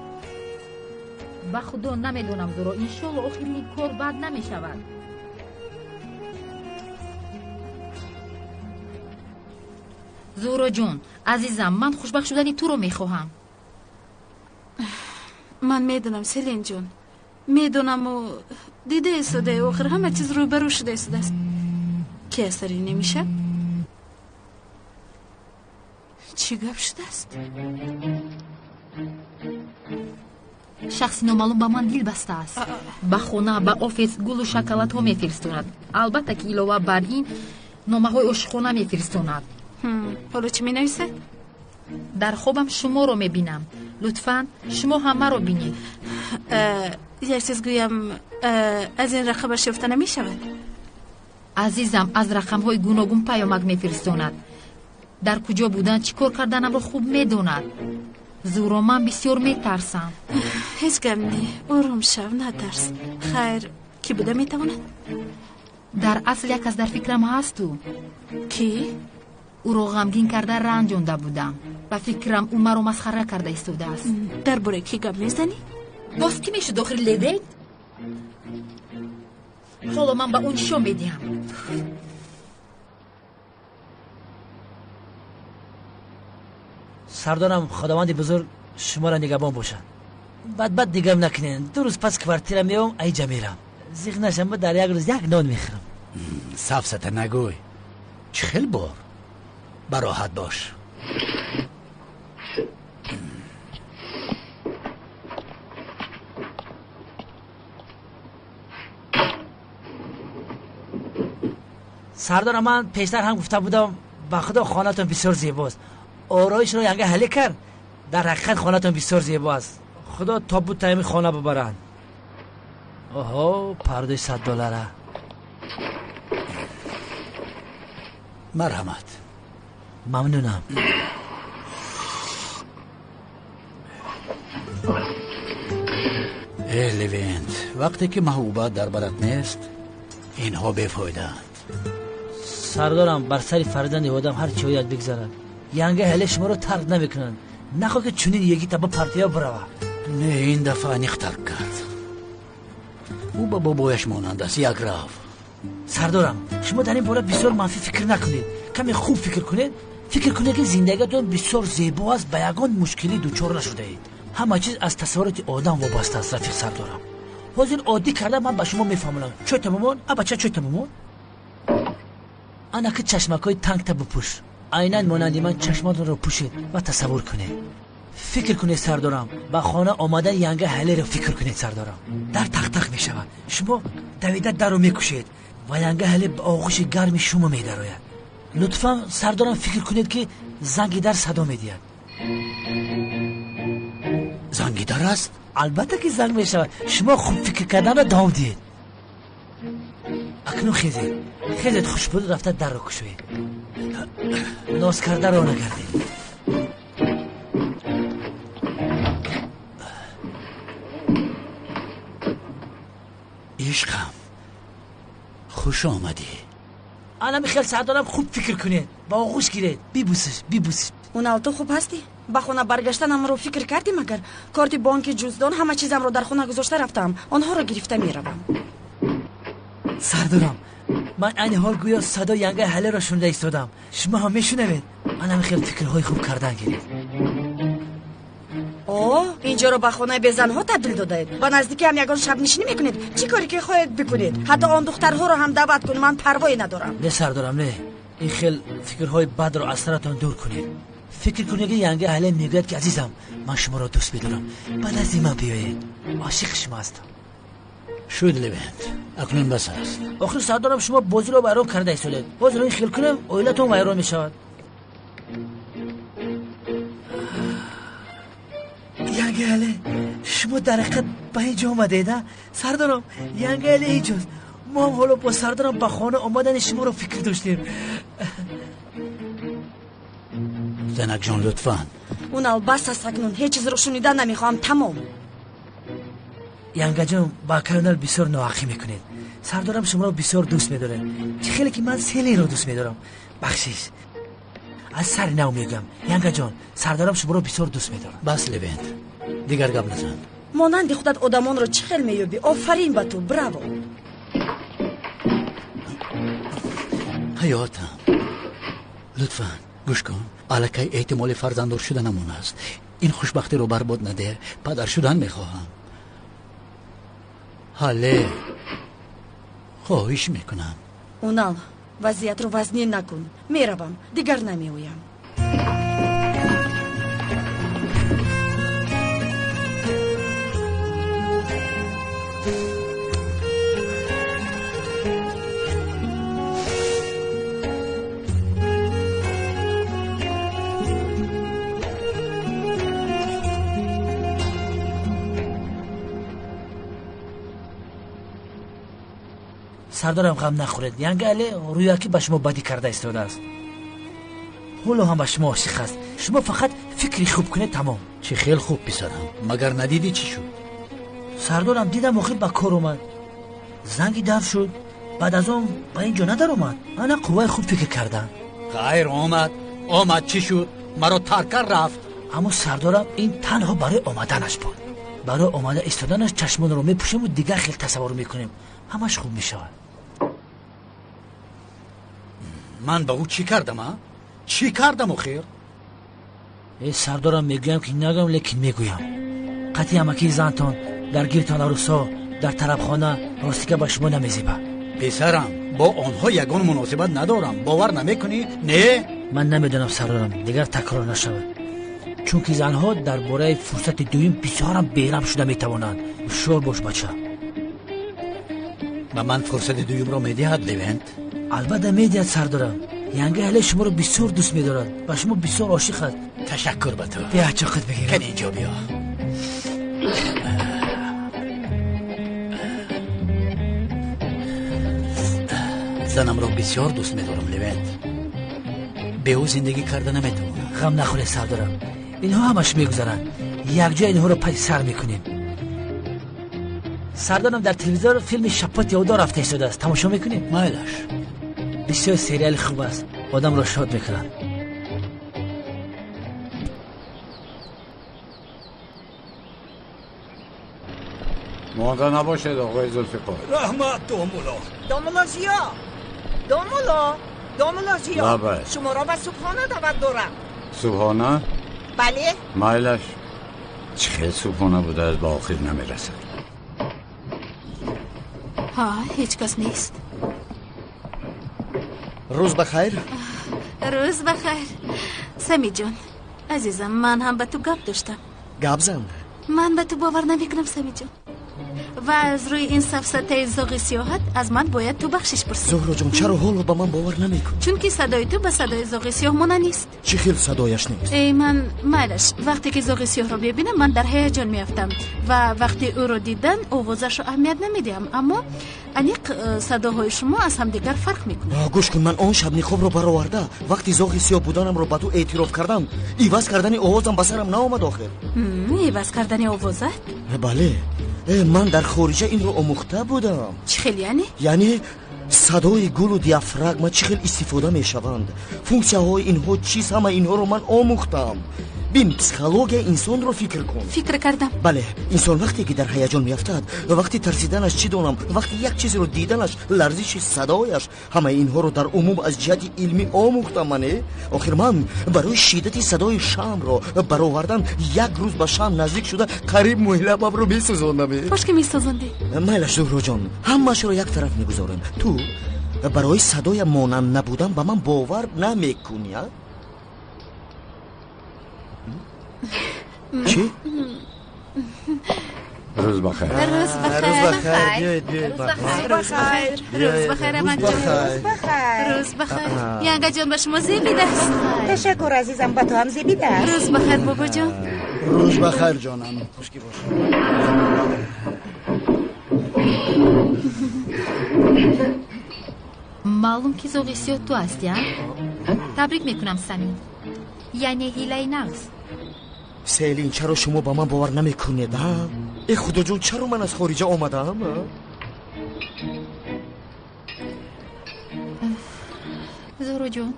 Ба худо намедонам, Зуро, иншолло охири ин кор бад намешавад. Зуроҷон, азизам, ман хушбахт шудани туро мехоҳам. Ман медонам, Селинҷон, медонаму дида истодаи, охир ҳама чиз рӯбарӯ шуда истодааст. Ки аз сари немишаб? Чӣ гап шудааст? Шахси номаълум ба ман дил бастааст. Ба хона, ба офис гулу шоколадҳо мефиристонад. Албатта, ки илова бар ин номаҳои ошиқона мефиристонад. Ҳоло чӣ менависад? Дар хобам шуморо мебинам. Лутфан шумо ҳам маро бинед. Як чиз гӯям, аз ин рақамаш ёфта намешавад? Азизам, аз рақамҳои гуногун паёмак мефиристонад. Дар куҷо будан, чӣ кор карданамро хуб медонад. Зуро, ман бисёр метарсам. Ҳеҷ гап не, ором шав, натарс. Хайр, кӣ буда метавонад? Дар асл як кас дар фикрам ҳасту. Кӣ? Ӯро ғамгин карда ранҷонда будам. Ба фикрам, ӯ маро масхара карда истодааст. Дар бораи кӣ гап мезанӣ? Боз кӣ мешуд охири Левент? Ҳоло ман ба ӯ нишон медиҳам. Сардорам, худованди бузург шуморо нигаҳбон бошад. Бадбад дигам накунед. 2 рӯз пас квартира меом, айҷа мерам. Зиқ нашам, дар як рӯз як нон мехӯрам. Сафсата нагӯй. Чӣ хел бор? Бароҳат бош. Сардорам, ман пештар ҳам гуфта будам, ба худо хонатон бисёр зебост. Ороишро янга ҳале кард. Дар ҳақиқат хонатон бисёр зебо аст. Худо тобут таими хона бибаранд. Оҳо, пардаи 100 доллара. Марҳамат. Мамнунам. Э, Левент, вақте ки маҳбуба дар барат нест, инҳо бефоидаанд. Сардорам, бар сари фарзанди одам ҳар чӣ ояд бигзарад. Янга ҳале шуморо тарк намекунанд. Нахоҳ ки чунин ягита ба партия бирава. Не, ин дафъа аниқ тарк кард. Ӯ ба бобояш монанд аст, як рав. Сардорам, шумо дар ин бора бисёр манфӣ фикр накунед. Каме хуб фикр кунед. Фикр кунед, ки зиндагиатон бисёр зебо аст, ба ягон мушкилӣ дучор нашудаед. Ҳама чиз аз тасаввуроти одам вобаста аст, рафиқ сардорам. Ҳозир оддӣ карда ман ба шумо мефаҳмонам. Чойта бимон, а бача, чойта бимон. Анаки чашмакҳои тангта бипӯш. Айнан монанди ман чашматонро пӯшед ва тасаввур кунед. Фикр кунед, сардорам, ба хона омадан янга ҳалеро фикр кунед, сардорам. Дар тақтақ мешавад. Шумо давида дарро мекушед ва янга ҳале ба оғӯши гарми шумо медарояд. Лутфан, сардорам, фикр кунед, ки занги дар садо медиҳад. Занги дар аст? Албатта, ки занг мешавад. Шумо хуб фикр карданро давом диҳед. Акнун хезед, хезед, хушбуд рафта дарро кушоед. Ноз кардаро нагардед. Ишқам, хуш омадӣ. Ана михел, сардорам, хуб фикр кунед, ба оғӯш гиред, бибӯсиш, бибӯсиш. Унал, ту хуб ҳастӣ? Ба хона баргаштанамро фикр кардӣ магар? Корти бонки, ҷуздон, ҳама чизамро дар хона гузошта рафтаам. Онҳоро гирифта меравам. Сардорам, ман айни ҳол гӯё садои янгаи ҳалеро шунида истодам. Шумо ҳам мешунавед? Ана михел фикрҳои хуб кардан гиред. О, инҷоро ба хонаи безанҳо табдил додаед. Ба наздикӣ ҳам ягон шабнишинӣ мекунед. Чӣ коре ки хоҳед бикунед. Ҳатто он духтарҳоро ҳам даъват кун, ман парвое надорам. Не, сардорам, не. Ин хел фикрҳои бадро аз саратон дур кунед. Фикр кунед, ки янга аҳле мегӯяд, ки азизам, ман шуморо дӯст медорам, ба назди ман биёед, ошиқи шумо ҳастам. Шуд, Левент, акнун бас аст. Охир сардорам, шумо бозиро вайрон карда истодед. Ҳозир ин хел кунем, оилатон вайрон мешавад. Янга але, шумо дар ҳақиқат ба ин ҷо омадед? А сардорам, янга але инҷост. Мо ҳам ҳоло бо сардорам ба хона омадани шуморо фикр доштем. Занакҷон, лутфан. Унал, бас аст акнун, ҳеҷ чизро шунида намехоҳам, тамом. Янгаҷон, ба акай Унал бисёр ноҳақӣ мекунед. Сардорам шуморо бисёр дӯст медорад, чӣ хеле ки ман Селинро дӯст медорам. Бахшиш, аз сари нав мегӯям. Янгаҷон, сардорам шуморо бисёр дӯст медорад. Бас, Левент, дигар гап назан. Монанди худат одамонро чӣ хел меёбӣ? Офарин ба ту, браво! Ҳаётам, лутфан гӯш кун. Аллакай эҳтимоли фарзанддор шуданамон аст. Ин хушбахтиро барбод наде. Падар шудан мехоҳам. Ҳале, хоҳиш мекунам. Унал, вазъиятро вазнин накун. Меравам, дигар намеоям. Сардорам, ғам нахӯред. Янга але рӯяки ба шумо бадӣ карда истодааст. Ҳоло ҳам ба шумо ошиқ аст. Шумо фақат фикри хуб кунед, тамом. Чӣ хел хуб, писарам? Магар надидӣ, чӣ шуд? Сардорам, дидам, охир ба кор омад. Занги дар шуд, баъд аз он ба ин ҷо надаромад. Ана қувваи хуб фикр кардам. Хайр, омад, омад, чӣ шуд? Маро тарк кард, рафт. Аммо сардорам, ин танҳо барои омаданаш буд. Барои омада истоданаш чашмонро мепӯшему дигар хел тасаввур мекунем, ҳамаш хуб мешавад. Ман ба ӯ чӣ кардам, а? Чӣ кардам охир? Э, сардорам, мегӯям ки нагӯям, лекин мегӯям. Қатъи амакии зантон дар гиртон арӯсҳо дар тарабхона ростика ба шумо намезебад. Писарам, бо онҳо ягон муносибат надорам. Бовар намекунӣ? Не, ман намедонам, сардорам, дигар такрор нашавад, чунки занҳо дар бораи фурсати дуюм бисёрам бераҳм шуда метавонанд. Ҳушёр бош, бача. Ба ман фурсати дуюмро медиҳад, Левент? Албатта медиҳад, сардорам. Янга ҳале шуморо бисёр дӯст медорад, ба шумо бисёр ошиқ аст. Ташаккур ба ту. Биё, чоқат бигирам. Кани, инҷо биё. Занамро бисёр дӯст медорам, Левент. Бе ӯ зиндагӣ карда наметавонам. Ғам нахӯред, сардорам, инҳо ҳамаш мегузаранд. Якҷоя инҳоро паси сар мекунем. Сардорам, дар телевизор филми Шапоти Одо рафта истодааст, тамошо мекунем? Майлаш. Бисёр сериали хуб аст, одамро шод мекунад. Монда набошед, оқои Зулфиқор. Раҳмат, домулло. Домулло Зиё, домулло, домулло Зиё. Лабай. Шуморо ба субҳона даъват дорам. Субҳона? Бале. Майлаш, чӣ хел субҳона будааст, ба охир намерасад. Ҳа, ҳеҷ кас нест. Рӯз ба хайр. Рӯз ба хайр, Самиҷон. Азизам, ман ҳам ба ту гап доштам. Гап зан. Ман ба ту бовар намекунам, Самиҷон, ва аз рӯи ин сафсатаи зоғи сиёҳат аз ман бояд ту бахшиш пурсӣ. Зуҳроҷон, чаро ҳоло ба ман бовар намекунӣ? Чунки садои ту ба садои зоғи сиёҳ монанд нест. Чӣ хел садояш нест? Эй, ман майлаш, вақте ки зоғи сиёҳро мебинам, ман дар ҳаяҷон меафтам ва вақти ӯро дидан овозашро аҳамият намедиҳам, аммо аниқ садоҳои шумо аз ҳамдигар фарқ мекунад. Гӯш кун, ман он шаб ниқобро бароварда, вақти зоғи сиёҳ буданамро ба ту эътироф кардам, иваз кардани овозам ба сарам наомад охир. Иваз кардани овозат? Бале, ман дар хориҷа инро омӯхта будам. Чӣ хел яъне? Яъне садои гулу диафрагма чӣ хел истифода мешаванд, функсияҳои инҳо чиз, ҳама инҳоро ман омӯхтам. Бин, психологияи инсонро фикр кун. Фикр кардам. Бале, инсон вақте ки дар ҳаяҷон меафтад, вақти тарсиданаш, чӣ донам, вақти як чизеро диданаш, ларзиши садояш, ҳамаи инҳоро дар умум аз ҷиҳати илмӣ омӯхтам мане. Охир ман барои шиддати садои шамро баровардан як рӯз ба шам наздик шуда қариб мӯйлабамро месӯзондам. Кош ки месӯзондӣ. Майлаш, Зуҳроҷон, ҳамаашро як тараф мегузорем. Ту Барои садоям монанд набудан ба ман бовар намекунӣ, а? Чӣ? Рӯз бахайр. Рӯз бахайр. Рӯз бахайр. Рӯз бахайр, амакҷон. Рӯз бахайр. Янгаҷон, ба шумо зебидааст. Ташаккур, азизам, ба ту ҳам зебидааст. Рӯз бахайр, бобоҷон. Рӯз бахайр, ҷонам. Хушки бош. Маълум ки зоғи сиёҳ ту ҳастӣ, а? Табрик мекунам, Самин. Яъне ҳилаи нағз. Селин, чаро шумо ба ман бовар намекунед, а? Э, худоҷон, чаро ман аз хориҷа омадаам, а? Зуҳроҷон,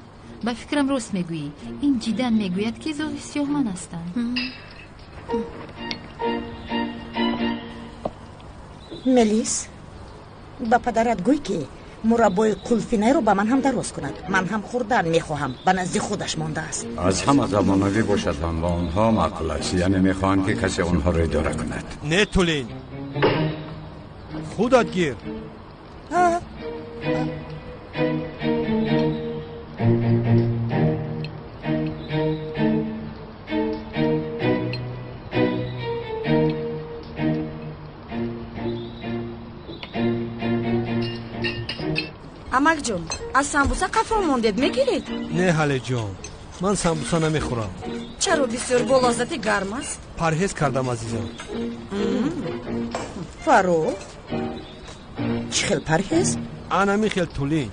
ба фикрам рост мегӯӣ. Ин ҷиддан мегӯяд, ки зоғи сиёҳ ман ҳастам. Мелис, ба падарат гӯй, ки мураббои қулфинайро ба ман ҳам дароз кунад. Ман ҳам хӯрдан мехоҳам, ба назди худаш мондааст. Аз ҳама замонавӣ бошад ҳам ба онҳо маъқул аст, яъне мехоҳанд, ки касе онҳоро идора кунад. Не, Тулин, худат гир. Амакҷон, аз самбуса қафо мондед, мегиред? Не, ҳалеҷон, ман самбуса намехӯрам. Чаро? Бисёр бо лаззати гарм аст. Парҳез кардам, азизам. Фаррух, чӣ хел парҳез? Анами хел, Тулин.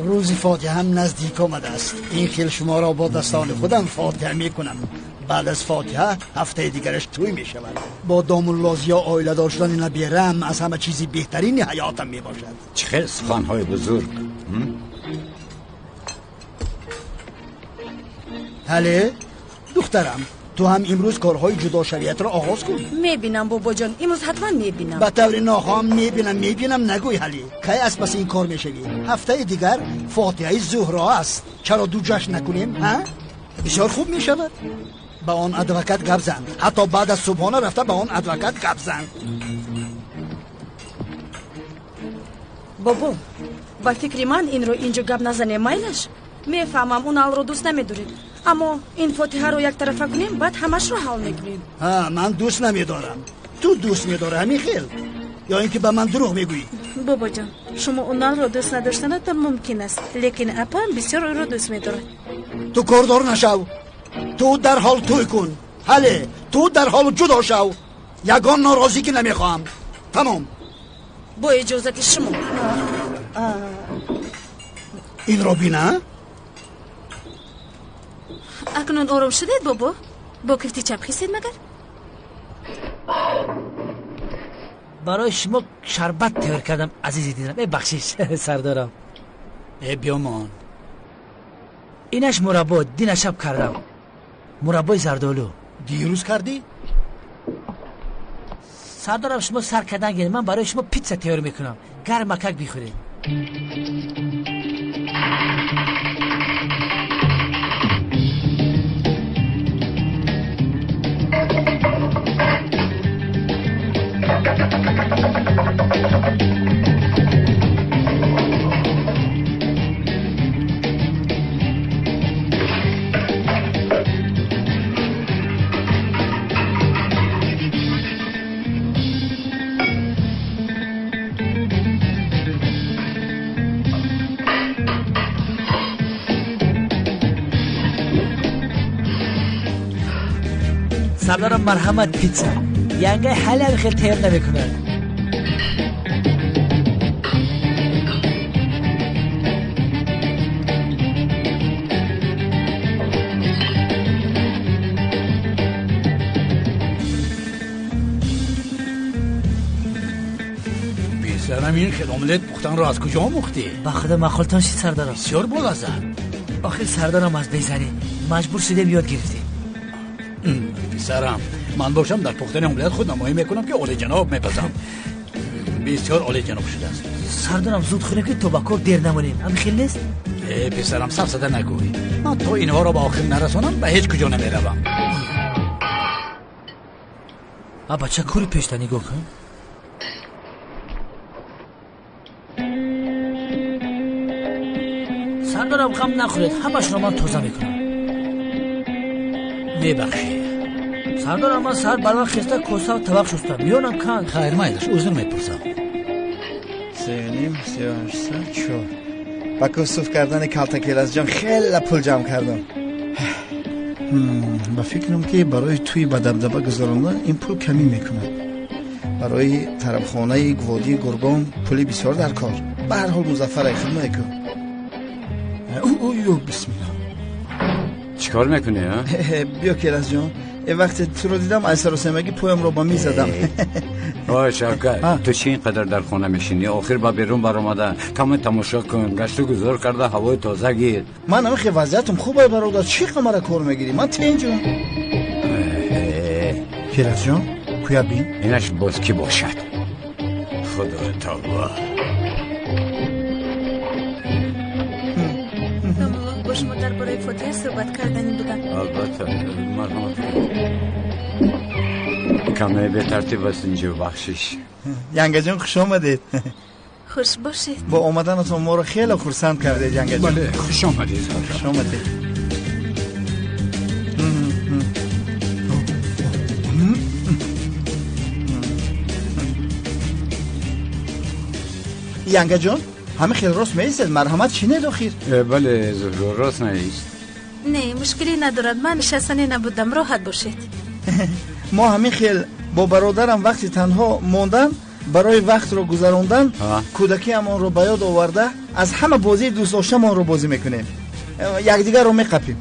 Рӯзи фотиҳам наздик омадааст. Ин хел шуморо бо дастони худам фотиҳа мекунам. Баъд аз фотиҳа ҳафтаи дигараш тӯй мешавад. Бо домуллозиё оиладор шудани набераам аз ҳама чизи беҳтарини ҳаётам мебошад. Чӣ хел суханҳои бузург! Ҳале, духтарам, ту ҳам имрӯз корҳои ҷудошавиятро оғоз кун. Мебинам, бобоҷон, имрӯз ҳатман мебинам. Ба таври нохоҳам мебинам, мебинам нагӯй, ҳале. Кай аз паси ин кор мешавӣ? Ҳафтаи дигар фотиҳаи Зуҳро аст. Чаро ду ҷашн накунем, ҳа? Бисёр хуб мешавад. Ба он адвокат гап зан. Ҳатто баъд аз субҳона рафта ба он адвокат гап зан. Бобо, ба фикри ман инро инҷо гап назанем, майлаш? Мефаҳмам, уналро дӯст намедоред, аммо ин фотиҳаро яктарафа кунем, баъд ҳамашро ҳал мекунем. Ҳа, ман дӯст намедорам. Ту дӯст медорӣ, ҳамин хел? Ё ин ки ба ман дурӯғ мегӯӣ? Бобоҷон, шумо уналро дӯст надоштанатон мумкин аст, лекин апаам бисёр ӯро дӯст медорад. Ту кордор нашав. Ту дарҳол тӯй кун. Ҳале, ту дарҳол ҷудо шав. Ягон норозигӣ намехоҳам. Тамом. Бо иҷозати шумо. Инро бина? Акнун ором шудед, бобо? Бо кифти чап хисед магар? Барои шумо шарбат тайёр кардам, азизи дилам. Э, бахшиш, сардорам. Э, биёмон. Инаш мураббо, дина шаб кардам. Мураббои зардолу. Дирӯз кардӣ? Сардорам, шумо сар кардан гиред, ман барои шумо питса тайёр мекунам. Гармакак бихӯред. Сардорам, марҳамат, питса. Янгаи ҳале хел тайёр намекунад. Писарам, ин хел омлет пухтанро аз куҷо омӯхтӣ? Ба худо маъқултон шид, сардарам. Бисёр болаззат. Охир сардарам, аз безанӣ маҷбур шудем, ёд гирифтем. Писарам, ман бошам дар пухтани омлет худнамоӣ мекунам, ки олиҷаноб мепазам. Бисёр олиҷаноб шудааст. Сардарам, зуд хӯрем, ки то ба кор дер намонем. Ҳамин хел нест? Э, писарам, сафсата нагӯй. Ман то инҳоро ба охир нарасонам, ба ҳеҷ куҷо намеравам. А бача кори пешта нигоҳ кун. Сардорам, ғам нахӯред, ҳамашро ман тоза мекунам. Мебахшед. Сардорам, ман саҳар барвақт хеста косаву табақ шустам. Миёнам канд. Хайр, майлаш, узр мепурсам. 3.5, 3.8, 4. Ба кусуф кардани калтакелазҷон хеле пул ҷамъ кардам. Ба фикрам, ки барои тӯи ба дабдаба гузарондан ин пул камӣ мекунад. Барои тарабхонаи гуводии Гургон пули бисёр дар кор. Ба ҳар ҳол Музаффар хидмат кун. Ё бисмилла. Чикор мекунӣ, а? Биё, Келазҷон. Вақте туро дидам, аз саросемагӣ поямро ба миз задам. Ой, Шавкат, ту чӣ ин қадар дар хона мешинӣ? Охир ба берун баромада каме тамошо кун, гашту гузор карда ҳавои тоза гир. Ман ҳамин вазъиятам хуб, ай бародар, чӣ қамара кор мегирӣ? Ман тинҷум. Келазҷон, куя бин. Инаш боз кӣ бошад? Худо тавба. Бо шумо дар бораи фотиҳа суҳбат кардани будам. Албатта, марҳамат. Каме бетартиб аст инҷо, бахшиш. Янгаҷон, хуш омадед. Хуш бошед. Бо омаданатон моро хеле хурсанд кардед, Янгаҷон. Бале, хуш омадед. Хуш омадед. Янгаҷон, ҳама хеле рост меистед, марҳамат чинед охир. Бале, Зуҳро, рост наист. Не, мушкиле надорад, ман нишастанӣ набудам, роҳат бошед. Мо ҳамин хел бо бародарам вақти танҳо мондан, барои вақтро гузарондан, кӯдакиамонро ба ёд оварда, аз ҳама бозии дӯстдоштамонро бозӣ мекунем. Якдигарро меқапем.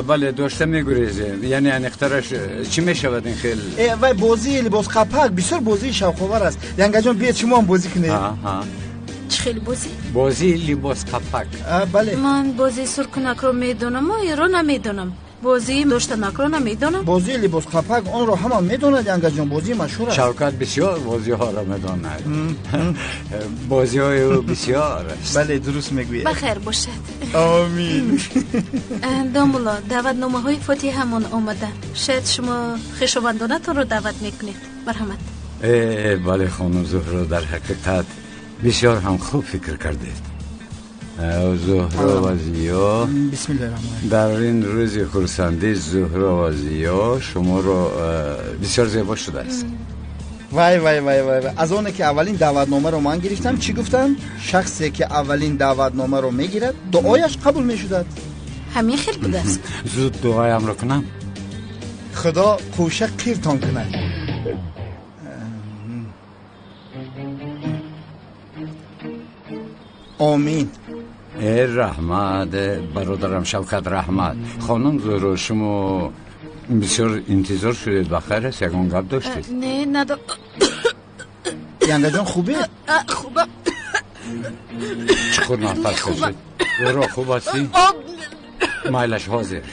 Бале, дошта мегурезем. Яъне аниқтараш чӣ мешавад ин хел? Вай бозии либосқапак бисёр бозии шавқовар аст. Янгаҷон, биед шумо ҳам бозӣ кунед. Чӣ хел бозӣ? Бозии либосқапак. Бале. Ман бозии суркунакро медонам, инро намедонам. Бозии доштанакро намедонам. Бозии либосқапак онро ҳама медонад, Янгаҷон, бозии машҳур аст. Шавкат бисёр бозиҳоро медонад. Бозиҳои ӯ бисёр аст. Бале, дуруст мегӯяд. Ба хайр бошад. Омин. Домулло, даъватномаҳои фотиҳамон омада. Шояд шумо хешовандонатонро даъват мекунед. Марҳамат. Бале, хонум Зуҳро, дар ҳақиқат бисёр ҳам хуб фикр кардед. Зуҳро ва Зиё, дар ин рӯзи хурсандӣ Зуҳро ва Зиё шуморо бисёр зебо шудааст. Вай вай вай вай, аз оне ки аввалин даъватномаро ман гирифтам, чӣ гуфтам? Шахсе ки аввалин даъватномаро мегирад, дуояш қабул мешудад. Ҳамин хел будааст. Зуд дуоямро кунам. Худо қӯша қиртон кунад. Омин. Э, раҳмат, бародарам Шавкат, раҳмат. Хонум Зуҳро, шумо бисёр интизор шудед, ба хайр аст? Ягон гап доштед? Не, надо. Янгаҷон, хубе? Хубам. Чуқур нафас кашед. Зуҳро, хуб ҳастӣ? Майлаш, ҳозир.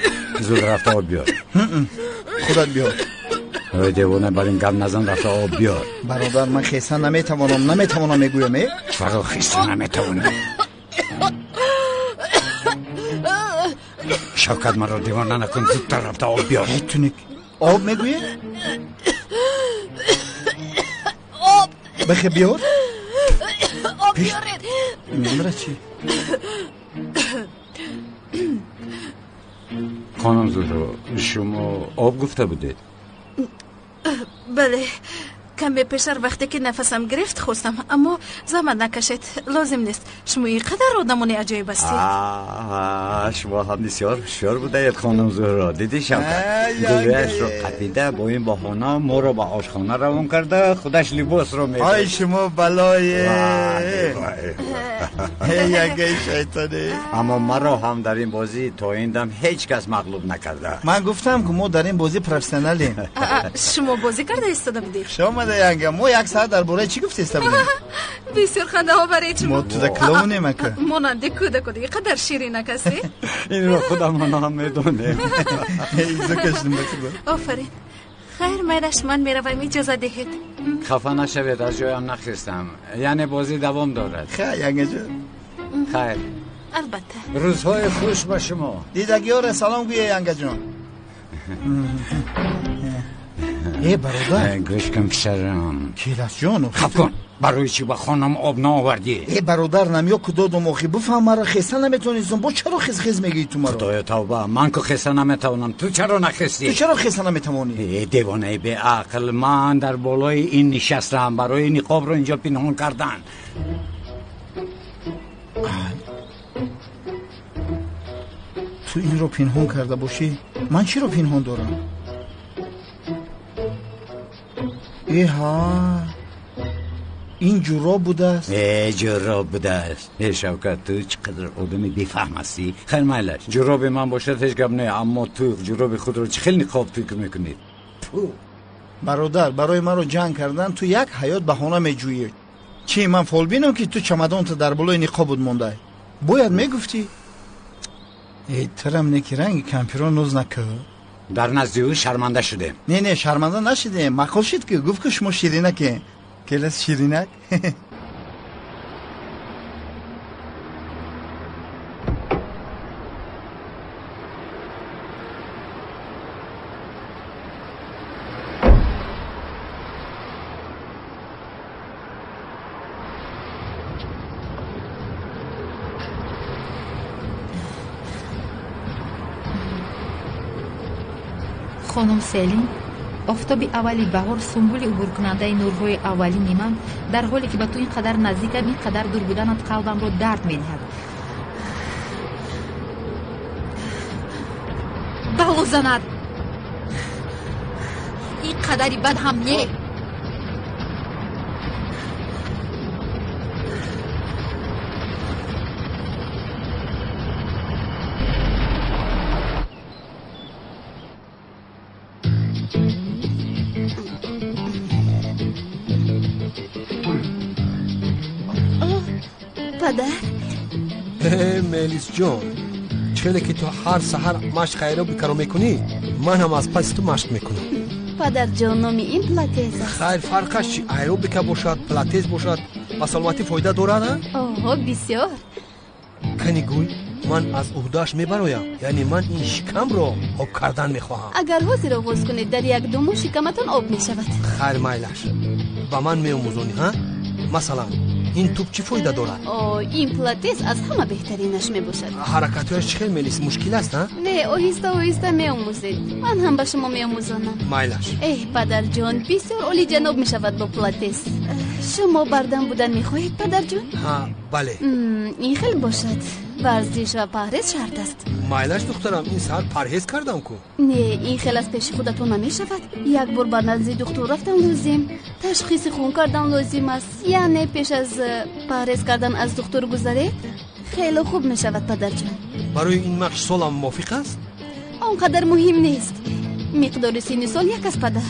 Зуд рафта об биёр. Худат биёр. Ой, девона, бар ин гап назан, рафта об биёр. Бародар, ман хеста наметавонам, наметавонам мегӯям, э? Чаро хеста наметавонӣ? Шавкат, маро девона накун, зудтар рафта об биёр. Туник, об мегӯӣ? Об. Бихе биёр. Об биёред. Мемира чӣ? Хонум Зуҳро, шумо об гуфта будед? Бале, каме пештар вақте ки нафасам гирифт хостам, аммо заҳмат накашед, лозим нест. Шумо ин қадар одамони аҷоиб ҳастед. Шумо ҳам бисёр ҳушёр будаед, хонум Зуҳро. Дидӣ, Шавкат, гӯяшро қапида бо ин баҳона моро ба ошхона равон карда, худаш либосро мегирад. Ай, шумо балое! Янгаи шайтонӣ. Аммо маро ҳам дар ин бозӣ то ин дам ҳеҷ кас мағлуб накарда. Ман гуфтам, ки мо дар ин бозӣ профессионалем. Шумо бозӣ карда истода будед? Шумо Янга, мо як саат дар бораи чӣ гуфта будем? Бисёр хандаҳо барои шумо. Мо туда клоунем ака. Монанди кӯдакони ин қадар ширинак ҳастед? Инро худамон ҳам медонем. Изо кашидем ба худо. Офарин. Хайр, майлаш, ман меравам, иҷоза диҳед. Хафа нашавед, аз ҷоям нахестам. Яъне бозӣ давом дорад. Хайр, Янгаҷон. Хайр. Албатта. Рӯзҳои хуш ба шумо. Дидагиёре салом гӯе, Янгаҷон. Э, бародар. Гӯш кун, писарам. Келасҷон. Хаф кун. Барои чӣ ба хонам об наовардӣ? Э бародар, намё ку додум охи, бифаҳм маро, хеста наметавонистам. Бо чаро хез-хез мегӯӣ ту маро? Худоё тавба, ман ку хеста наметавонам, ту чаро нахестӣ? Ту чаро хеста наметавонӣ? Э девонаи беақл, ман дар болои ин нишастам барои ниқобро инҷо пинҳон кардан. Ту инро пинҳон карда бошӣ, ман чиро пинҳон дорам? Эҳа, ин ҷуроб будааст. Э ҷуроб будааст. Э Шавкат, ту чӣ қадар одами бефаҳм ҳастӣ. Хайр, майлаш, ҷуроби ман бошад ҳеҷ гап не, аммо ту ҷуроби худро чӣ хел ниқоб фикр мекунӣ? Бародар, барои маро ҷанг кардан ту як ҳаёт баҳона меҷӯӣ. Чӣ ман фолбинам ки ту чамадонта дар болои ниқобут мондай? Бояд мегуфтӣ. Э тарам неки ранги кампиро ноз накӯ. Дар назди ӯ шарманда шудем. Не, не, шарманда нашудем. Маъқул шуд ки гуфт ки шумо ширинаке. Келас ширинак. Хонум Селин, офтоби аввали баҳор, сумбули убуркунандаи нурҳои аввалини ман, дар ҳоле ки ба ту ин қадар наздикам, ин қадар дур буданат қалбамро дард медиҳад. Бало занад! Ин қадари бад ҳам не! Падар. Мелисҷон, чхеле ки ту ҳар саҳар машқ аэробикаро мекунӣ, ман ҳам аз паси ту машқ мекунам. Падарҷон, номи ин пилатес аст. Хайр, фарқаш чи? Аэробика бошад, пилатес бошад, ба саломатӣ фоида дорад, а? Оҳо, бисёр. Кани гӯй, ман аз уҳдааш мебароям, яъне ман ин шикамро об кардан мехоҳам. Агар ҳозир оғоз кунед, дар як-ду моҳ шикаматон об мешавад. Хайр, майлаш, ба ман меомӯзонӣ, ҳа? Масалан, ин туп чӣ фоида дорад? О, ин пилатес аз ҳама беҳтаринаш мебошад. Ҳаракатҳояш чӣ хел, Мелис, мушкил аст, а? Не, оҳиста оҳиста меомӯзед. Ман ҳам ба шумо меомӯзонам. Майлаш. Эҳ, падарҷон, бисёр олиҷаноб мешавад бо пилатес. Шумо бардам будан мехоҳед, падарҷон? Ҳа, бале. Ин хел бошад. Варзиш ва парҳез шарт аст. Майлаш, духтарам, ин саҳар парҳез кардам ку. Не, ин хел аз пеши худатон намешавад. Як бор ба назди духтур рафтан лозим, ташхиси хун кардан лозим аст. Яъне пеш аз парҳез кардан аз духтур гузаред, хеле хуб мешавад, падарҷон. Барои ин махш солам мувофиқ аст? Он қадар муҳим нест. Миқдори синни сол як аст, падар.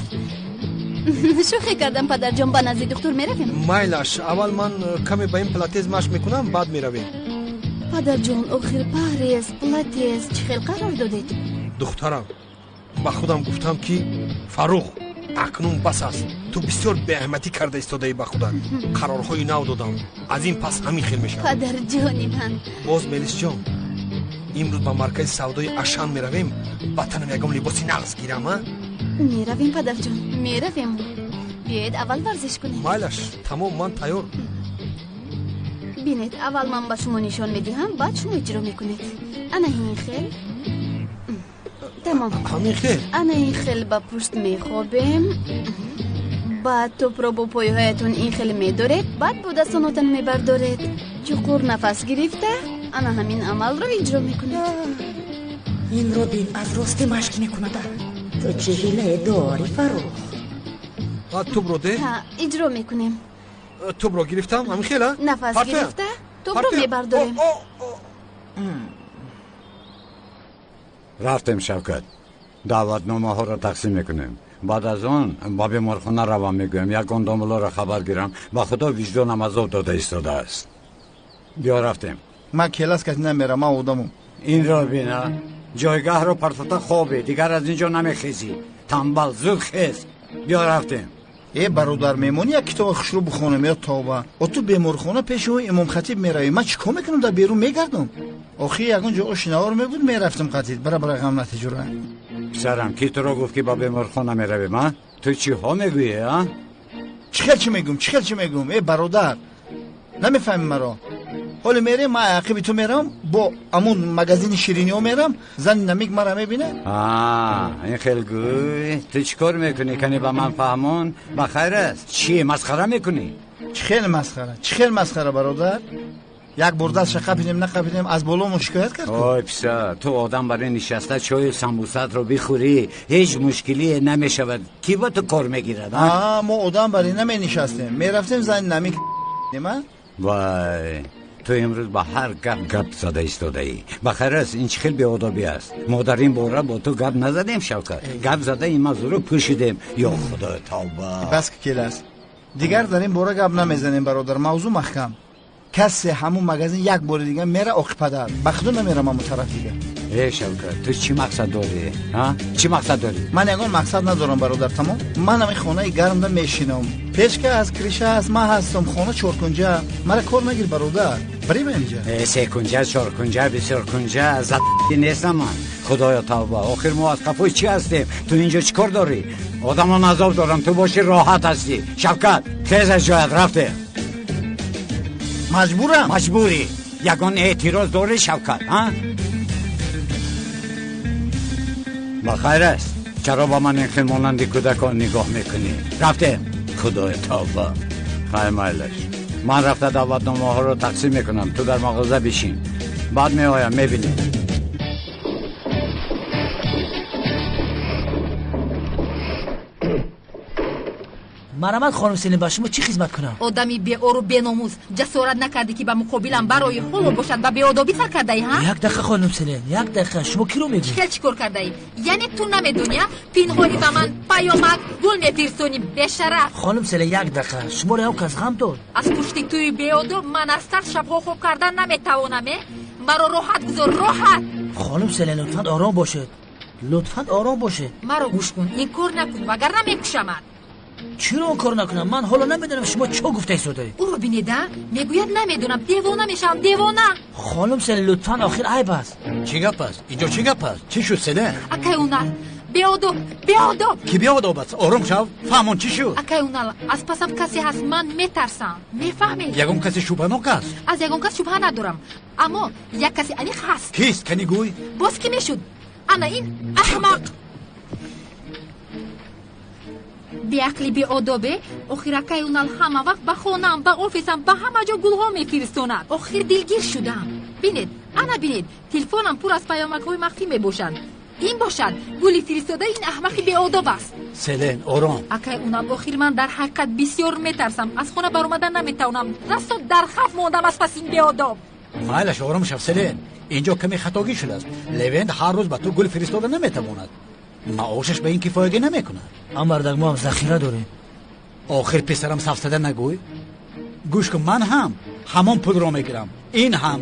Шӯхӣ кардам, падарҷон, ба назди духтур меравем? Майлаш, аввал ман каме ба ин пилатес машқ мекунам, баъд меравем. Падарҷон, охир парҳез, пилатес чӣ хел қарор додед? Духтарам, ба худам гуфтам ки Фаррух, акнун бас аст. Ту бисёр беаҳамиятӣ карда истодаӣ ба худат. Қарорҳои нав додам. Аз ин пас ҳамин хел мешавад. Падарҷони ман. Боз Мелисҷон, имрӯз ба маркази савдои Ашан меравем, ба танам ягон либоси нағз гирам, а? Меравем, падарҷон, меравем. Биёед аввал варзиш кунем. Майлаш, тамом, ман тайёр. Бинед, аввал ман ба шумо нишон медиҳам, баъд шумо иҷро мекунед. Ана ин хел. Тамом. Ҳамин хел? Ана ин хел ба пушт мехобем. Баъд тӯпро бо пойҳоятон ин хел медоред, баъд бо дастонотон мебардоред. Чуқур нафас гирифта, ана ҳамин амалро иҷро мекунед. Инро бин, аз рости машқ мекунад. Ту чӣ ҳилае дорӣ, Фаррух? Тӯпро де? Ҳа, иҷро мекунем. Тӯпро гирифтам, ҳамин хел, а? Нафас гирифта, тӯпро мебардорем. Рафтем, Шавкат. Даъватномаҳоро тақсим мекунем. Баъд аз он ба беморхона равам, мегӯям ягон домулоро хабар гирам. Ба худо виҷдонам азоб дода истодааст. Биё рафтем. Ман келас каси намерам, ман одамум. Инро бина, ҷойгаҳро партофта хобе, дигар аз ин ҷо намехезӣ. Тамбал, зуд хез. Биё рафтем. Э бародар, мемонӣ як китоби хушрӯ бихонам ё тавба. О ту беморхона пеши ӯ имомхатиб меравӣ. Ман чӣ кор мекунам, дар берун мегардам? Охи ягон ҷо ошинавор мебуд, мерафтам қатид. Бара бара ғам натиҷура. Писарам, ки туро гуфт ки ба беморхона меравем, а? Ту чиҳо мегӯӣ, а? Чӣ хел чӣ мегӯм, чӣ хел чӣ мегӯм? Э бародар, намефаҳмӣ маро? Ҳоле мерем, ман ақиби ту мерам, бо амун магазини шириниҳо мерам, зани намик мара мебина. Ин хел гӯй, ту чӣ кор мекунӣ? Кани ба ман фаҳмон. Ба хайр аст? Чӣ масхара мекунӣ? Чӣ хел масхара? Чӣ хел масхара бародар? Як бор дастша қапидем, нақапидем, аз боло шикоят кард. Ой писар, ту одам барои нишаста чою самбусатро бихӯрӣ, ҳеҷ мушкилие намешавад. Кӣ ба ту кор мегирад? Мо одам барои наменишастем, мерафтем зани намик нема? Вай, ту имрӯз ба ҳар гап гап зада истодаӣ. Ба хайр аст, ин чӣ хел беодобӣ аст? Мо дар ин бора бо ту гап назадем, Шавкат. Гап зада ин мавзӯъро пӯшидем. Ё Худои тавба. Бас ки келаст. Дигар дар ин бора гап намезанем бародар, мавзӯъ маҳкам. Касе ҳамун магазин як бори дига мера оқи падар. Ба худо намерам ҳамун тараф дига. Э Шавкат, ту чӣ мақсад дорӣ? Чӣ мақсад дорӣ? Ман ягон мақсад надорам бародар, тамом. Ман ҳамин хонаи гармда мешинам. Печка аст, криша аст, ман ҳастам, хона чоркунҷа. Мара кор нагир бародар. Барем инҷа. Э секунҷа, чоркунҷа, бисёркунҷа, зад нестам ман. Худоё тавба, охир мо аз қафои чӣ ҳастем? Ту инҷо чӣ кор дорӣ? Одамон азоб дорам, ту бошӣ роҳат ҳастӣ. Шавкат, хез аз ҷоят, рафтем. Маҷбурам? Маҷбурӣ. Ягон эътироз дорӣ, Шавкат, а? Ба хайр аст. Чаро ба ман ин хел монанди кӯдакон нигоҳ мекунӣ? Рафтем. Худои тавба. Хай майлаш. Ман рафта даъватномаҳоро тақсим мекунам. Ту дар мағоза бишин. Баъд меоям, мебинем. Марамат хонум Селин, ба шумо чӣ хизмат кунам? Одами беору беномус, ҷасорат накардӣ ки ба муқобилам барои ҳоло бошад ба беодобӣ сар кардаӣ, ҳа? Як дақиқа хонум Селин, як дақиқа, шумо киро мегӯед? Хел чӣ кор кардаӣ? Яъне ту намедонӣ, пинҳонӣ ба ман паёмак гул мефирсонӣ, бешараф. Хонум Селин, як дақиқа, шуморо ягон кас ғам дод? Аз пушти туи беодоб ман аз тарс шабҳо хоб кардан наметавонам, э? Маро роҳат гузор, роҳат! Хонум Селин, лутфан ором бошед, лутфан ором бошед. Маро гӯш кун, ин кор накун, вагарна мекушамад. Чиро он кор накунам? Ман ҳоло намедонам шумо чо гуфта истодаед. Ӯро бинед, а? Мегӯяд намедонам, девона мешавам, девона. Хонум Селин, лутфан, охир айб аст. Чӣ гап аст? Инҷо чӣ гап аст? Чӣ шуд, Селин? Акай Унал, беодоб, беодоб. Кӣ беодоб аст? Ором шав, фаҳмон чӣ шуд? Акай Унал, аз пасам касе ҳаст, ман метарсам. Мефаҳмед? Ягон касе шубҳанок аст? Аз ягон кас шубҳа надорам, аммо як касе аниқ ҳаст. Кист? Кани гӯй? Боз кӣ мешуд? Ана ин аҳмақ. Беақли беодобе, охир акай Унал ҳама вақт ба хонаам, ба офисам, ба ҳама ҷо гулҳо мефиристонад. Охир дилгир шудам. Бинед, ана бинед, телефонам пур аз паёмакҳои махфӣ мебошанд. Ин бошад гули фиристодаи ин аҳмақи беодоб аст. Селен, ором. Акай Унал, охир ман дар ҳақиқат бисёр метарсам, аз хона баромадан наметавонам. Расто дар хавф мондам аз паси ин беодоб. Майлаш, ором шав, Селен. Инҷо каме хатогӣ шудааст. Левент ҳар рӯз ба ту гул фиристода наметавонад. Маошаш ба ин кифоягӣ намекунад. Амардак, мо ҳам захира дорем. Охир писарам, сафсада нагӯй. Гӯш кун, ман ҳам ҳамон пулро мегирам. Ин ҳам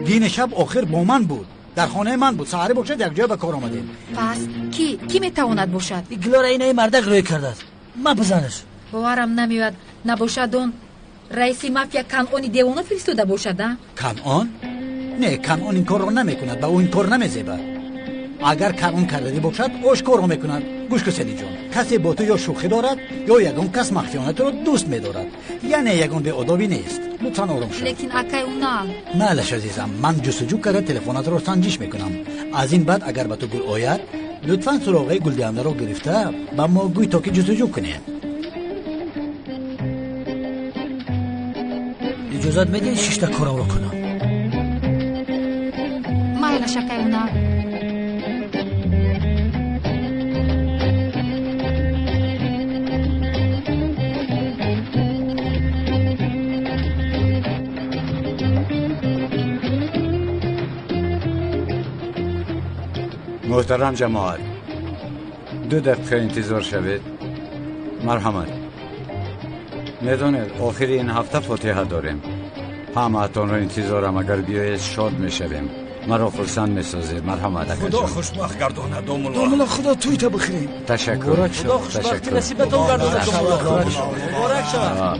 дини шаб охир бо ман буд, дар хонаи ман буд. Саҳарӣ бошад якҷоя ба кор омадем. Пас кӣ кӣ метавонад бошад? Глора инаи мардак рӯй кардааст. Ман бизанаш. Боварам намеояд, набошад он раиси мафия Канъони девона фиристода бошад, а? Канъон? Не, Канъон ин корро намекунад, ба ӯ ин кор намезебад. Агар Канъон кардагӣ бошад, ошкоро мекунад. Гӯш кун, Селинҷон, касе бо ту ё шӯхӣ дорад, ё ягон кас махфиёна туро дӯст медорад. Яъне ягон беодобӣ нест. Лутфан ором шав. Лекин акай Унал. Майлаш, азизам, ман ҷустуҷӯ карда телефонатро санҷиш мекунам. Аз ин баъд агар ба ту гул ояд, лутфан суроғаи гулдиҳандаро гирифта ба мо гӯй, то ки ҷустуҷӯ кунем. Иҷозат медиҳед шишта корамро кунам? Майлаш, акай Унал. Муҳтарам ҷамоат, 2 дақиқа интизор шавед. Марҳамат. Медонед, охири ин ҳафта фотиҳа дорем. Ҳамаатонро интизорам, агар биёед шод мешавем. Маро хурсанд месозед. Марҳамат, акаҷон. Худо хушбахт гардонад, домулло. Домулло, худо тӯйта бихӯрем. Ташаккур. Худо хушбахти насибатон гардонад, домулло. Муборак шавад.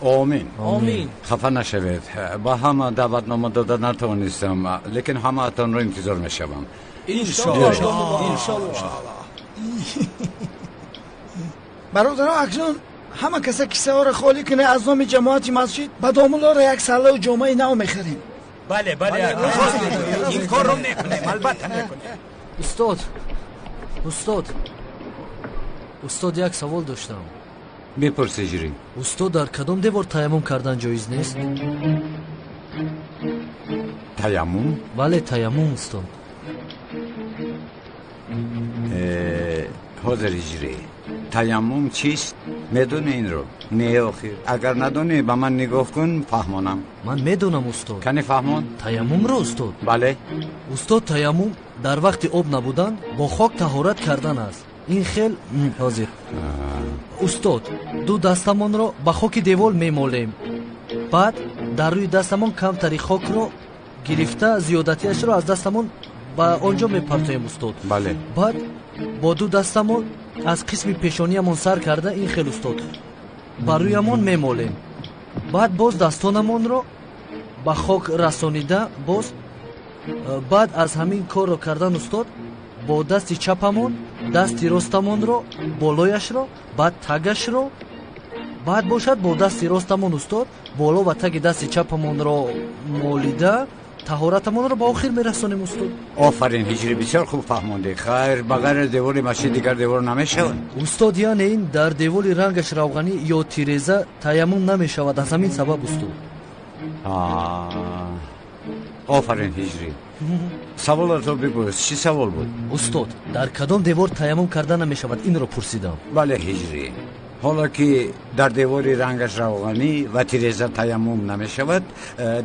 Омин. Омин. Хафа нашавед. Ба ҳама даъватнома дода натавонистам, лекин ҳамаатонро интизор мешавам. Иншоаллоҳ, иншоаллоҳ. Бародаро, акнун Ҳама каса кисаҳоро холӣ кунед, аз номи ҷамоати масҷид ба домуллоро як саллаву ҷомаи нав мехарем. Бале, бале, ин корро мекунем, албатта мекунем. Устод, устод, устод, як савол доштам. Бипурс, Ҳиҷрӣ. Устод, дар кадом девор таяммум кардан ҷоиз нест? Таяммум? Бале, таяммум, устод. Ҳозир, Ҳиҷрӣ, таяммум чист? Медонӣ инро? Не, охир. Агар надонӣ, ба ман нигоҳ кун, фаҳмонам. Ман медонам, устод. Кани фаҳмон? Таяммумро, устод? Бале. Устод, таяммум дар вақти об набудан бо хок таҳорат кардан аст. Ин хел ҳозир. Устод, ду дастамонро ба хоки девол мемолем. Баъд дар рӯи дастамон камтари хокро гирифта, зиёдатиашро аз дастамон ба он ҷо мепартоем, устод. Бале. Баъд бо ду дастамон аз қисми пешониямон сар карда, ин хел, устод, ба рӯямон мемолем. Баъд боз дастонамонро ба хок расонида, боз баъд аз ҳамин корро кардан, устод, бо дасти чапамон дасти ростамонро болояшро, баъд тагашро, баъд бошад бо дасти ростамон, устод, боло ва таги дасти чапамонро молида, таҳоратамонро ба охир мерасонем, устод. Офарин, Ҳиҷрӣ, бисёр хуб фаҳмондӣ. Хайр, ба ғайр аз девори масҷид дигар девор намешавад? Устод, яъне ин дар девори рангаш равғанӣ ё тиреза таяммум намешавад, аз ҳамин сабаб, устод. Офарин, Ҳиҷрӣ. Саволатро бипурс. Чӣ савол буд? Устод, дар кадом девор таяммум карда намешавад, инро пурсидам. Бале, Ҳиҷрӣ, ҳоло ки дар девори рангаш равғанӣ ва тиреза таяммум намешавад,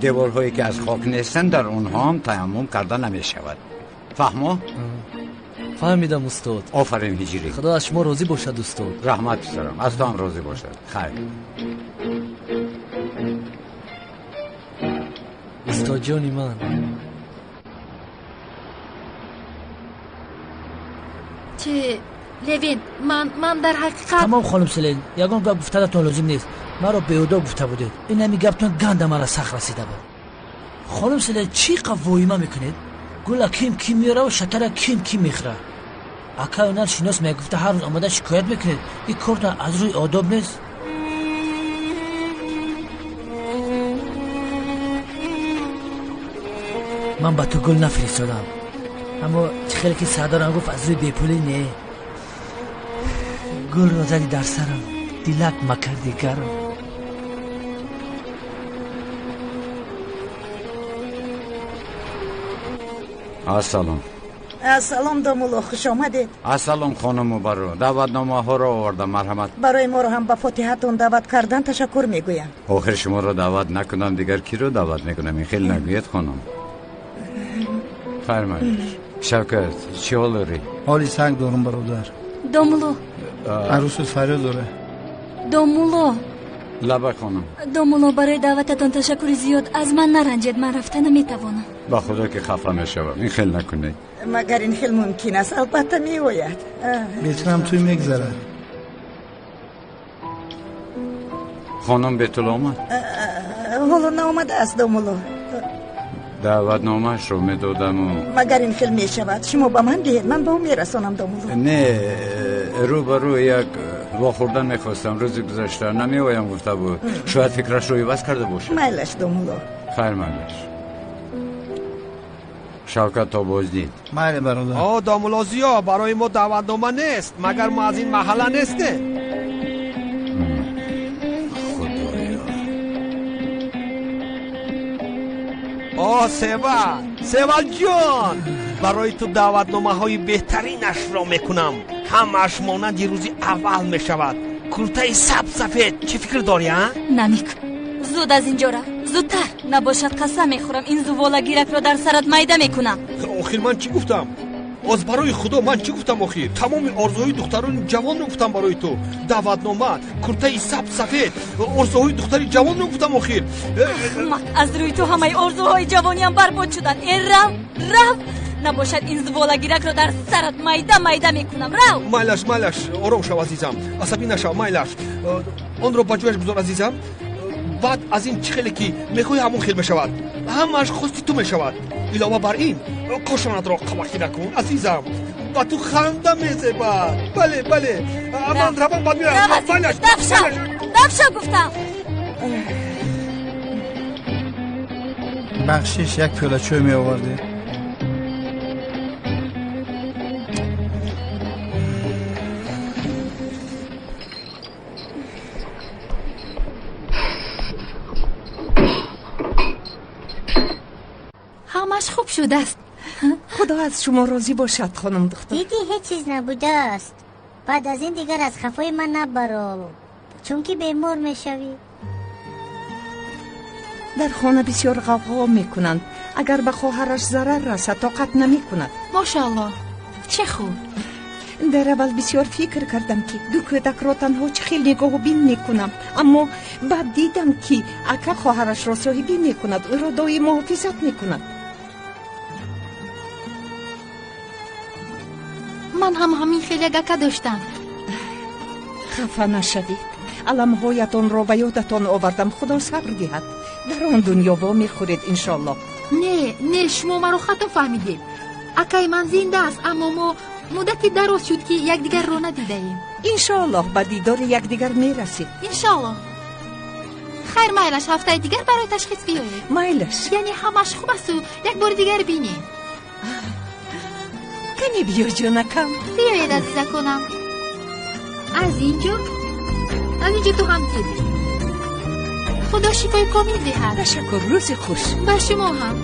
деворҳое ки аз хок нестанд, дар онҳо ҳам таяммум карда намешавад. Фаҳмо? Фаҳмидам, устод. Офарин, Ҳиҷрӣ. Худо аз шумо розӣ бошад, устод. Раҳмат, писарам, аз ту ҳам розӣ бошад. Хайр. Устодҷони ман. Чӣ, Левин, ман дар ҳақиқат. Тамом, хонум Селен, ягон гап гуфтанатон лозим нест. Маро беодоб гуфта будед. Ин ҳами гаптон ганда мара сахт расида буд. Хонум Селен, чӣ қад воҳима мекунед? Гула ким ким меёраву шакара ким ким мехӯрад? Акаю нар шинос мегуфта, ҳар рӯз омада шикоят мекунед. Ин кортон аз рӯи одоб нест. Ман ба ту гул нафиристодам, аммо чӣ хеле ки сардорам гуфт, аз рӯи бепулӣ не. Гулро зади дар сарам, дилак макарди гарм. Ассалом. Ассалом, домулло, хуш омадед. Ассалом, хонум Мубарро. Даъватномаҳоро овардам, марҳамат. Барои моро ҳам ба фотиҳатон даъват кардан ташаккур мегӯям. Охир шуморо даъват накунам, дигар киро даъват мекунам? Ин хел нагӯед, хонум. Фармоед. Шавкат, чӣ ҳол дорӣ? Ҳоли санг дорам, бародар. Домулло. Арӯсат фарёд дора. Домулло. Лаба, хонум. Домулло, барои даъвататон ташаккури зиёд. Аз ман наранҷед, ман рафта наметавонам. Ба худо ки хафа мешавам. Ин хел накунед. Магар ин хел мумкин аст? Албатта меояд. Бетулам туй мегзарад. Хонум Бетул омад? Ҳоло наомадааст, домулло. Даъватномаашро медодаму. Магар ин хел мешавад? Шумо ба ман диҳед, ман ба ӯ мерасонам, домулло. Не, рӯ ба рӯ як вохӯрдан мехостам. Рӯзи гузашта намеоям гуфта буд. Шояд фикрашро иваз карда бошад. Майлаш, домулло. Хайр, майлаш. Шавкат, то боздид. Майли, бародар. О, домулло Зиё, барои мо даъватнома нест. Магар мо аз ин маҳалла нестем? Худоё. О, Севал, Севал ҷон, барои ту даъватномаҳои беҳтаринашро мекунам. Ҳамааш монанди рӯзи аввал мешавад. Куртаи саб-сафед, чӣ фикр дорӣ, а? Намик, зуд аз инҷо рав, зудтар. Набошад қасам мехӯрам, ин зуволагиракро дар сарат майда мекунам. Охир ман чӣ гуфтам? Оз барои худо ман чӣ гуфтам охир? Тамоми орзуҳои духтарони ҷавонро гуфтам барои ту. Даъватнома, куртаи саб-сафед, орзуҳои духтари ҷавонро гуфтам охир. Аҳмақ, аз рӯи ту ҳамаи орзуҳои ҷавониам барбод шуданд. Э, рав, рав! Набошад ин зуволагиракро дар сарат майда майда мекунам. Рав! Майлаш, майлаш, ором шав, азизам. Асабӣ нашав, майлаш. Онро ба ҷояш гузор, азизам. Баъд аз ин чӣ хеле ки мехоҳӣ, ҳамон хел мешавад. Ҳамааш хости ту мешавад. Илова бар ин, кошонатро қавахӣ накун, азизам. Ба ту ханда мезебад. Бале, бале. Ман равам, баъд меоям. Дафша! Дафша гуфтам! Бахшиш, як пиёла чой меовардед. Ҳамаш хуб шудааст. Худо аз шумо розӣ бошад, хонум духтур. Дидӣ, ҳеҷ чиз набудааст. Баъд аз ин дигар аз хафои ман набаро, чунки бемор мешавӣ. Дар хона бисёр ғавғо мекунанд. Агар ба хоҳараш зарар расад, тоқат намекунад. Мошааллоҳ, чӣ хуб. Дар аввал бисёр фикр кардам, ки ду кӯдакро танҳо чӣ хел нигоҳубин мекунам, аммо баъд дидам, ки ака хоҳарашро соҳибӣ мекунад, ӯро доим муҳофизат мекунад. Ман ҳам ҳамин хел як ака доштам. Хафа нашавед. Аламҳоятонро ба ёдатон овардам. Худо сабр диҳад. Дар он дунё вомехӯред, иншоаллоҳ. Не, не, шумо маро хато фаҳмидед. Акаи ман зинда аст, аммо мо муддати дароз шуд, ки якдигарро надидаем. Иншоаллоҳ ба дидори якдигар мерасед. Иншоаллоҳ. Хайр, майлаш, ҳафтаи дигар барои ташхис биёед. Майлаш. Яъне ҳамаш хуб асту як бори дигар бинем. Кане биё, ҷонакам. Биёед, азизаконам. Аз инҷо, аз инҷо ту ҳам дидӣ. Худо шифои комил диҳад. Ташаккур, рӯзи хуш. Ба шумо ҳам.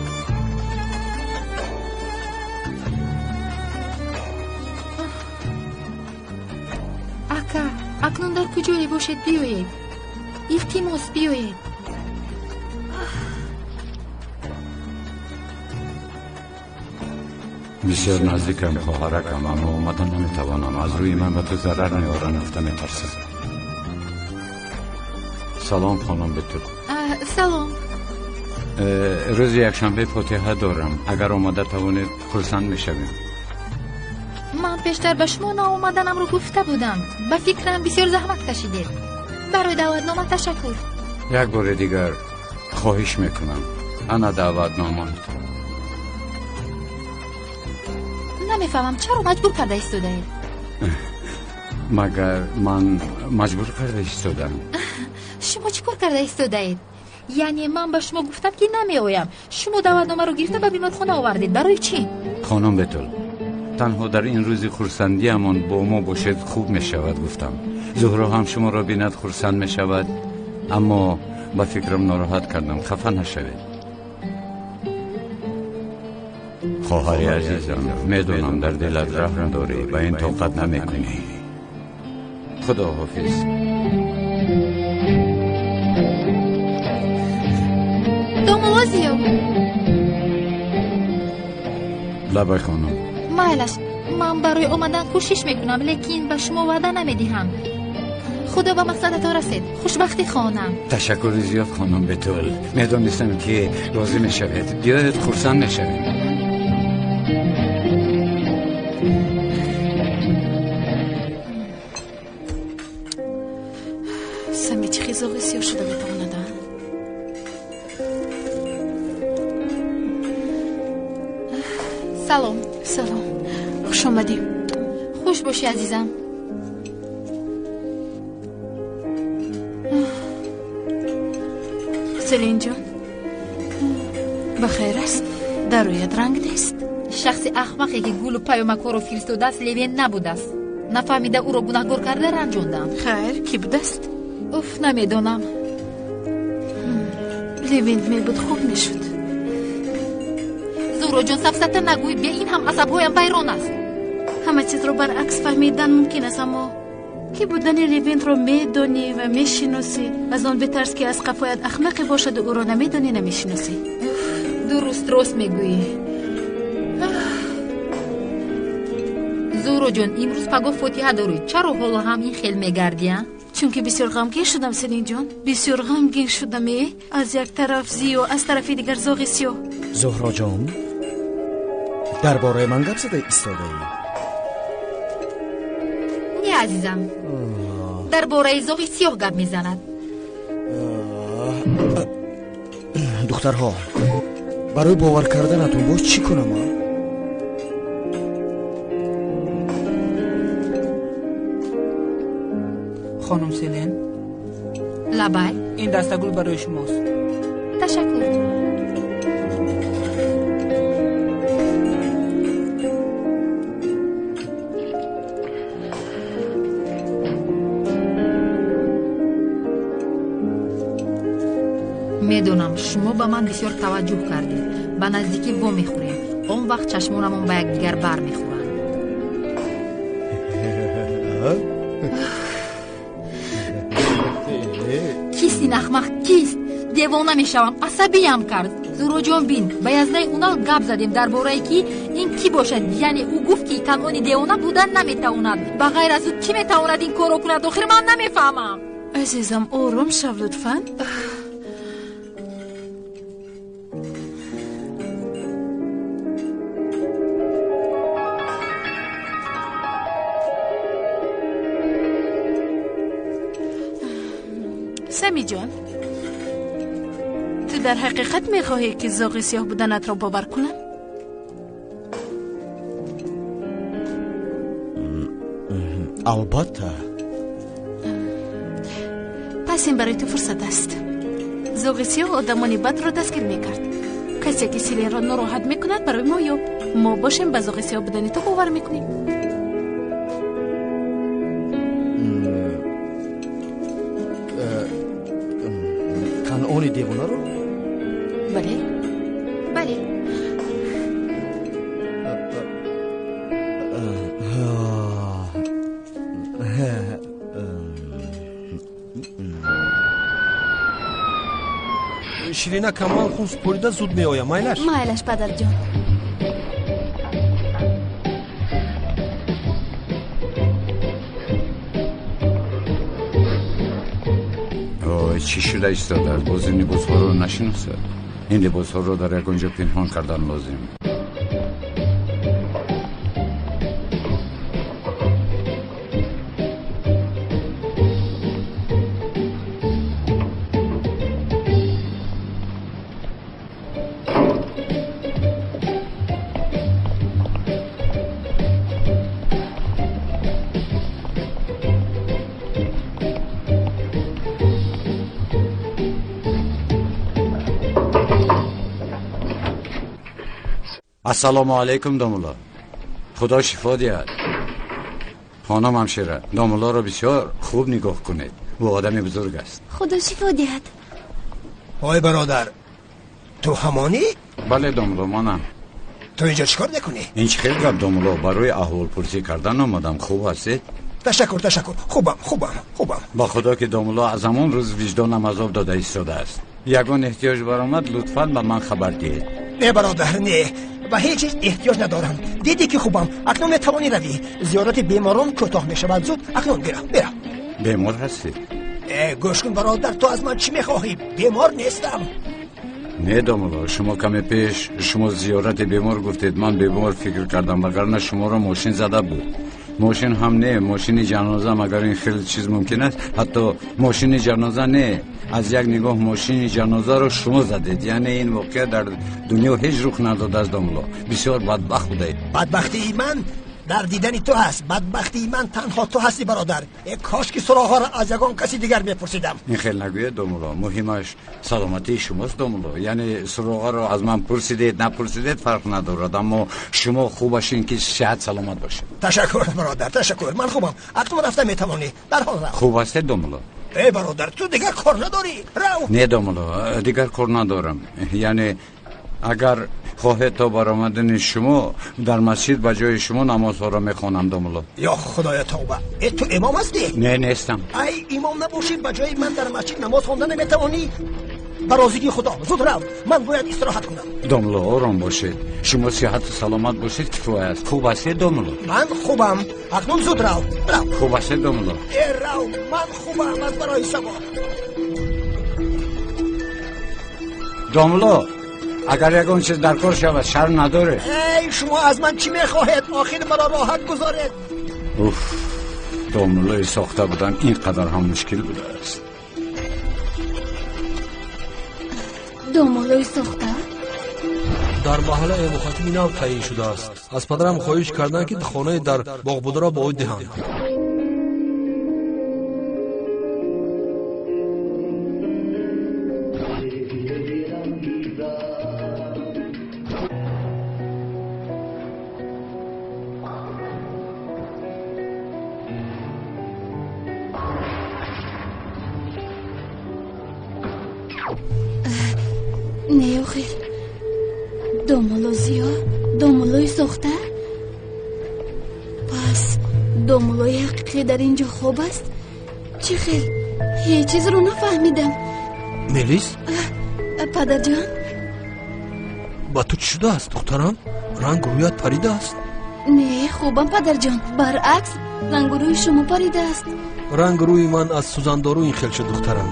Ака, акнун дар куҷое бошед, биёед. Илтимос, биёед. Бисёр наздикам, хоҳаракам, аммо омада наметавонам. Аз рӯи ман ба ту зарар меоранд, гуфта метарсам. Салом, хонум Бетул. Салом. Рӯзи якшанбе фотиҳа дорам. Агар омада тавонед, хурсанд мешавем. Ман пештар ба шумо наомаданамро гуфта будам. Ба фикрам бисёр заҳмат кашидед. Барои даъватнома ташаккур. Як бори дигар хоҳиш мекунам. Ана даъватномаат. Намефаҳмам, чаро маҷбур карда истодаед? Магар ман маҷбур карда истодам? Шумо чӣ кор карда истодаед? Яъне ман ба шумо гуфтам, ки намеоям. Шумо даъватномаро гирифта ба беморхона овардед. Барои чӣ? Хонум Бетул, танҳо дар ин рӯзи хурсандиамон бо мо бошед, хуб мешавад, гуфтам. Зуҳро ҳам шуморо бинад, хурсанд мешавад. Аммо ба фикрам нороҳат кардам. Хафа нашавед. Хоҳари азизам, медонам дар дилат раҳм дорӣ, ба ин тоқат намекунӣ. Худо ҳофиз. Домулозиё. Лабай, хонум. Майлаш, ман барои омадан кӯшиш мекунам, лекин ба шумо ваъда намедиҳам. Худо ба мақсадатон расед. Хушбахтӣ хонам. Ташаккури зиёд, хонум Бетул. Медонистам, ки розӣ мешавед. Биёед, хурсанд мешавем. Сами чӣ хизоғи сиёҳ шуда метавонад, а? Салом. Салом, хуш омадӣ. Хуш бошӣ, азизам. Селинҷон, ба хайр аст? Дар рӯят ранг нест. Шахси ахмақе, ки гулу паёмакҳоро фиристодааст, Левен набудааст. Нафаҳмида ӯро гунаҳгор карда ранҷондам. Хайр, кӣ будааст? Уф, намедонам. Левент мебуд, хуб мешуд. Зуҳроҷон, сафсата нагӯй, бе ин ҳам асабҳоям вайрон аст. Ҳама чизро баръакс фаҳмидан мумкин аст, аммо ки будани Левентро медонӣ ва мешиносӣ, аз он битарс, ки аз қафоят ахмақе бошаду ӯро намедонӣ, намешиносӣ. Дуруст, рост мегӯӣ. Зуҳроҷон, имрӯз пагоҳ фотиҳа дорӣ. Чаро ҳоло ҳам ин хел мегардӣ, а? Чунки бисёр ғамгин шудам, Селинҷон, бисёр ғамгин шудам. Е, аз як тараф зиё, аз тарафи дигар зоғи сиёҳ. Зуҳроҷон, дар бораи ман гап зада истодаӣ? Не, азизам, дар бораи зоғи сиёҳ гап мезанад. Духтарҳо, Барои бовар карданатон боз чӣ кунам? Хонум Селен. Лабай. Ин дастагул барои шумост. Ташаккур. Медонам, шумо ба ман бисёр таваҷҷӯҳ кардед. Ба наздикӣ вомехӯрем. Он вақт чашмонамон ба якдигар бармехӯранд. Кист ин ахмақ? Кист? Девона мешавам, асабиям кард. Зуроҷон, бин, ба язнаи Унал гап задем дар бораи ки ин кӣ бошад. Яъне ӯ гуфт, ки Канъони девона будан наметавонад. Ба ғайр аз ӯ кӣ метавонад ин корро кунад? Охир ман намефаҳмам. Азизам, ором шав лутфан. Самиҷон, ту дар ҳақиқат мехоҳӣ, ки зоғи сиёҳ буданатро бовар кунам? Албатта. Пас ин барои ту фурсат аст. Зоғи сиёҳ одамони бадро дастгир мекард. Касе ки Селенро нороҳат мекунад, барои мо ёб. Мо бошем, ба зоғи сиёҳ будани ту бовар мекунем. Канъони девонаро? Бале, бале. Ширина, камал хун супорида зуд меоям, майлаш? Майлаш, падарҷон. Чӣ шуда истодааст? Боз ин либосҳоро нашиносад. Ин либосҳоро дар ягон ҷо пинҳон кардан лозим. Ассалому алайкум, домулло. Худо шифо диҳад. Хонум ҳамшира, домуллоро бисёр хуб нигоҳ кунед. Ӯ одами бузург аст. Худо шифо диҳад. Ой бародар, ту ҳамонӣ? Бале, домулло, манам. Ту инҷо чӣ кор мекунӣ? Ин чӣ хел гап, домулло? Барои аҳволпурсӣ кардан омадам. Хуб ҳастед? Ташаккур, ташаккур. Хубам, хубам, хубам. Ба худо ки домулло, аз ҳамон рӯз виҷдонам азоб дода истодааст. Ягон эҳтиёҷ баромад, лутфан ба ман хабар диҳед. Не, бародар, не. Ба ҳеҷ чиз эҳтиёҷ надорам. Дидӣ ки хубам. Акнун метавонӣ равӣ. Зиёрати беморон кӯтоҳ мешавад. Зуд акнун бирав, бирав. Бемор ҳастӣ? Гӯш кун, бародар, ту аз ман чӣ мехоҳӣ? Бемор нестам. Не, домулло, шумо каме пеш шумо зиёрати бемор гуфтед. Ман бемор фикр кардам, вагарна шуморо мошин зада буд. Мошин ҳам не, мошини ҷаноза. Магар ин хеле чиз мумкин аст? Ҳатто мошини ҷаноза не. Аз як нигоҳ мошини ҷанозаро шумо задед. Яъне ин воқеа дар дунё ҳеҷ рух надодааст, домулло. Бисёр бадбахт будаед. Бадбахтии ман дар дидани ту ҳаст. Бадбахтии ман танҳо ту ҳастӣ, бародар. Э, кош ки суроғҳоро аз ягон каси дигар мепурсидам. Ин хел нагӯед, домулло. Муҳимаш саломатии шумост, домулло. Яъне суроғаро аз ман пурсидед, напурсидед, фарқ надорад, аммо шумо хубаш ин ки сиҳат саломат бошед. Ташаккур, бародар, ташаккур. Ман хубам. Акнун рафта метавонӣ. Дарҳол рав. Хуб ҳастед, домулло? Э, бародар, ту дигар кор надорӣ? Рав. Не, домулло, дигар кор надорам. Яъне агар хоҳед, то баромадани шумо дар масҷид ба ҷои шумо намозҳоро мехонам, домулло. Ё худоя, тавба! Э, ту имом ҳастӣ? Не, нестам. Ай, имом набошӣ, ба ҷои ман дар масҷид намоз хонда наметавонӣ? Ба розигии худо, зуд рав. Ман бояд истироҳат кунам. Домулло, ором бошед. Шумо сиҳату саломат бошед, кифоя аст. Хуб ҳастед, домулло? Ман хубам. Акнун зуд рав, рав. Хуб ҳастед, домулло? Э, рав, ман хубам аз барои савоб. Домулло, агар ягон чиз дар кор шавад, шарм надоред. Эй, шумо аз ман чӣ мехоҳед? Охир маро роҳат гузоред. Уф, домуллои сохта будан ин қадар ҳам мушкил будааст. Домуллои сохта? Дар маҳалла имомхатиби нав таъин шудааст. Аз падарам хоҳиш карданд, ки хонаи дар боғ бударо ба ӯ диҳанд. Не, охир, домулло Зиё домуллои сохта? Пас домуллои ҳақиқӣ дар ин ҷо хоб аст? Чӣ хел? Ҳеҷ чизро нафаҳмидам. Мелис? Падарҷон? Ба ту чӣ шудааст, духтарам? Рангу рӯят паридааст? Не, хубам, падарҷон. Баръакс, рангу рӯи шумо паридааст. Рангу рӯи ман аз сӯзандору ин хел шуд, духтарам.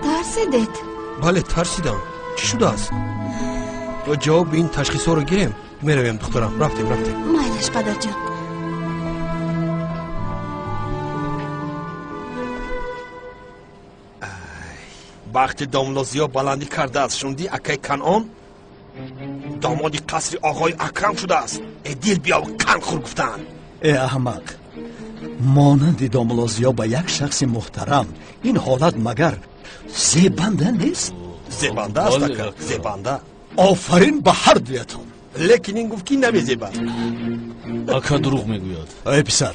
Тарсидед? Бале, тарсидам. Чӣ шудааст? Ё ҷавоби ин ташхисҳоро гирем, меравем, духтарам. Рафтем, рафтем. Майлаш, падарҷон. Бахти домулло Зиё баландӣ кардааст. Шунидӣ, акай Канъон домоди қасри оғои Акрам шудааст. Э дил биёв, қанд хӯр гуфтаанд. Э аҳмақ, монанди домулло Зиё ба як шахси муҳтарам ин ҳолат магар зебанда нест? Зебанда аст, ака, зебанда. Офарин ба ҳар дуятон. Лекин ин гуфт, ки намезебад. Ака дурӯғ мегӯяд. Эй писар,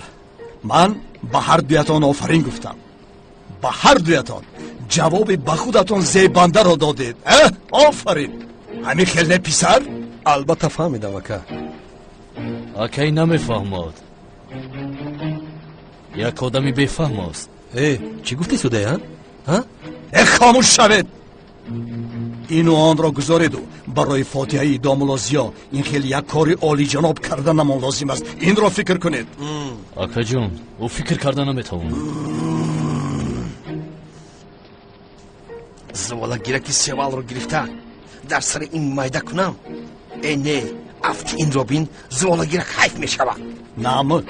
ман ба ҳар дуятон офарин гуфтам. Ба ҳар дуятон ҷавоби ба худатон зебандаро додед. Офарин. Ҳамин хел не, писар? Албатта фаҳмидам, ака. Акай намефаҳмад. Як одами бефаҳм аст. Э, чӣ гуфтӣ, Судая? Ҳа? Э, хомӯш шавед. Ину онро гузореду барои фотиҳаи домулло Зиё ин хел як кори олиҷаноб карданамон лозим аст. Инро фикр кунед. Акаҷон, ӯ фикр карда наметавонад. Заволагираки севалро гирифта дар сари ин майда кунам. Э не, афти инро бин, заволагирак ҳайф мешавад. Намак.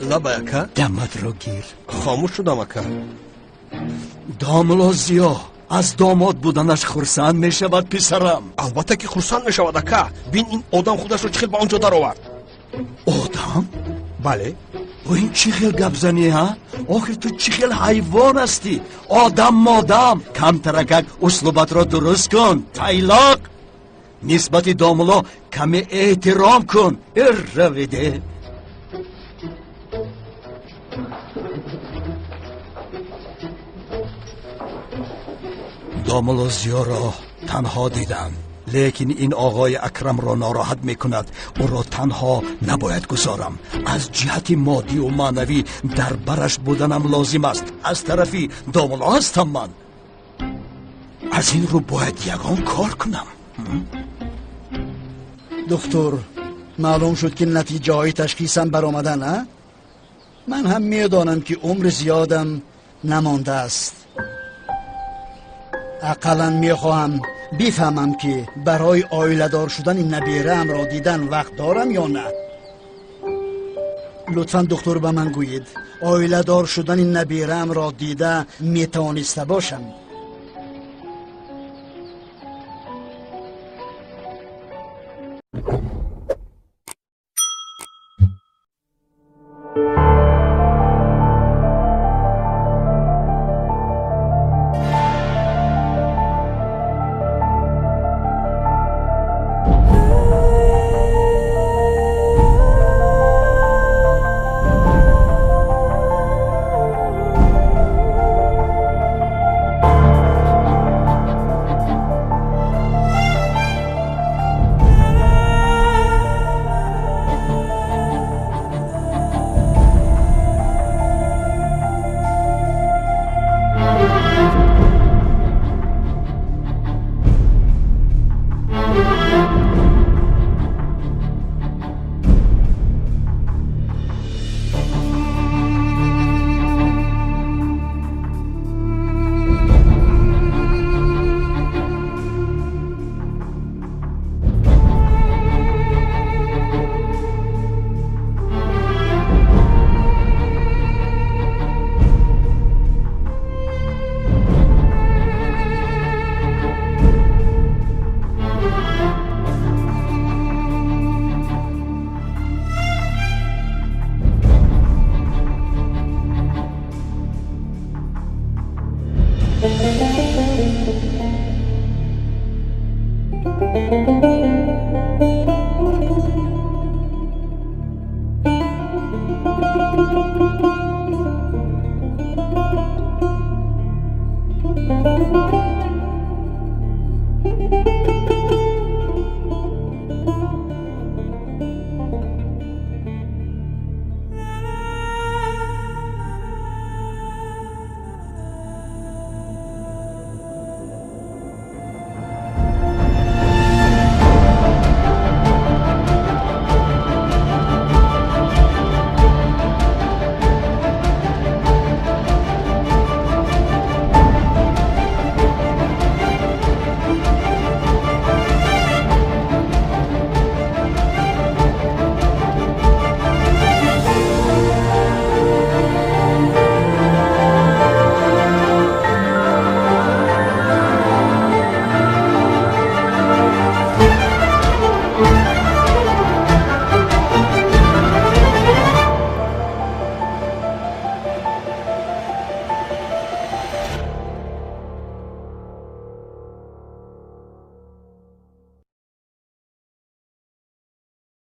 Лабай, ака. Даматро гир. Хомӯш шудам, ака. Домулло Зиё аз домод буданаш хурсанд мешавад, писарам. Албатта ки хурсанд мешавад, ака. Бин, ин одам худашро чӣ хел ба он ҷо даровард. Одам? Бале. Ин чӣ хел гапзанӣ, ҳа? Охир ту чӣ хел ҳайвон ҳастӣ? Одам модам. Камтаракак услубатро дуруст кун, тайлоқ. Нисбати домулло каме эҳтиром кун. Равиде. Домулло Зиёро танҳо дидам, лекин ин оғои Акрамро нороҳат мекунад. Ӯро танҳо набояд гузорам. Аз ҷиҳати моддию маънавӣ дар бараш буданам лозим аст. Аз тарафи домулло ҳастам ман. Аз ин рӯ бояд ягон кор кунам. Духтур, маълум шуд, ки натиҷаҳои ташхисам баромадан, а? Ман ҳам медонам, ки умри зиёдам намондааст. Ақаллан мехоҳам бифаҳмам, ки барои оиладор шудани набираамро дидан вақт дорам ё на. Лутфан, духтур, ба ман гӯед, оиладор шудани набираамро дида метавониста бошам?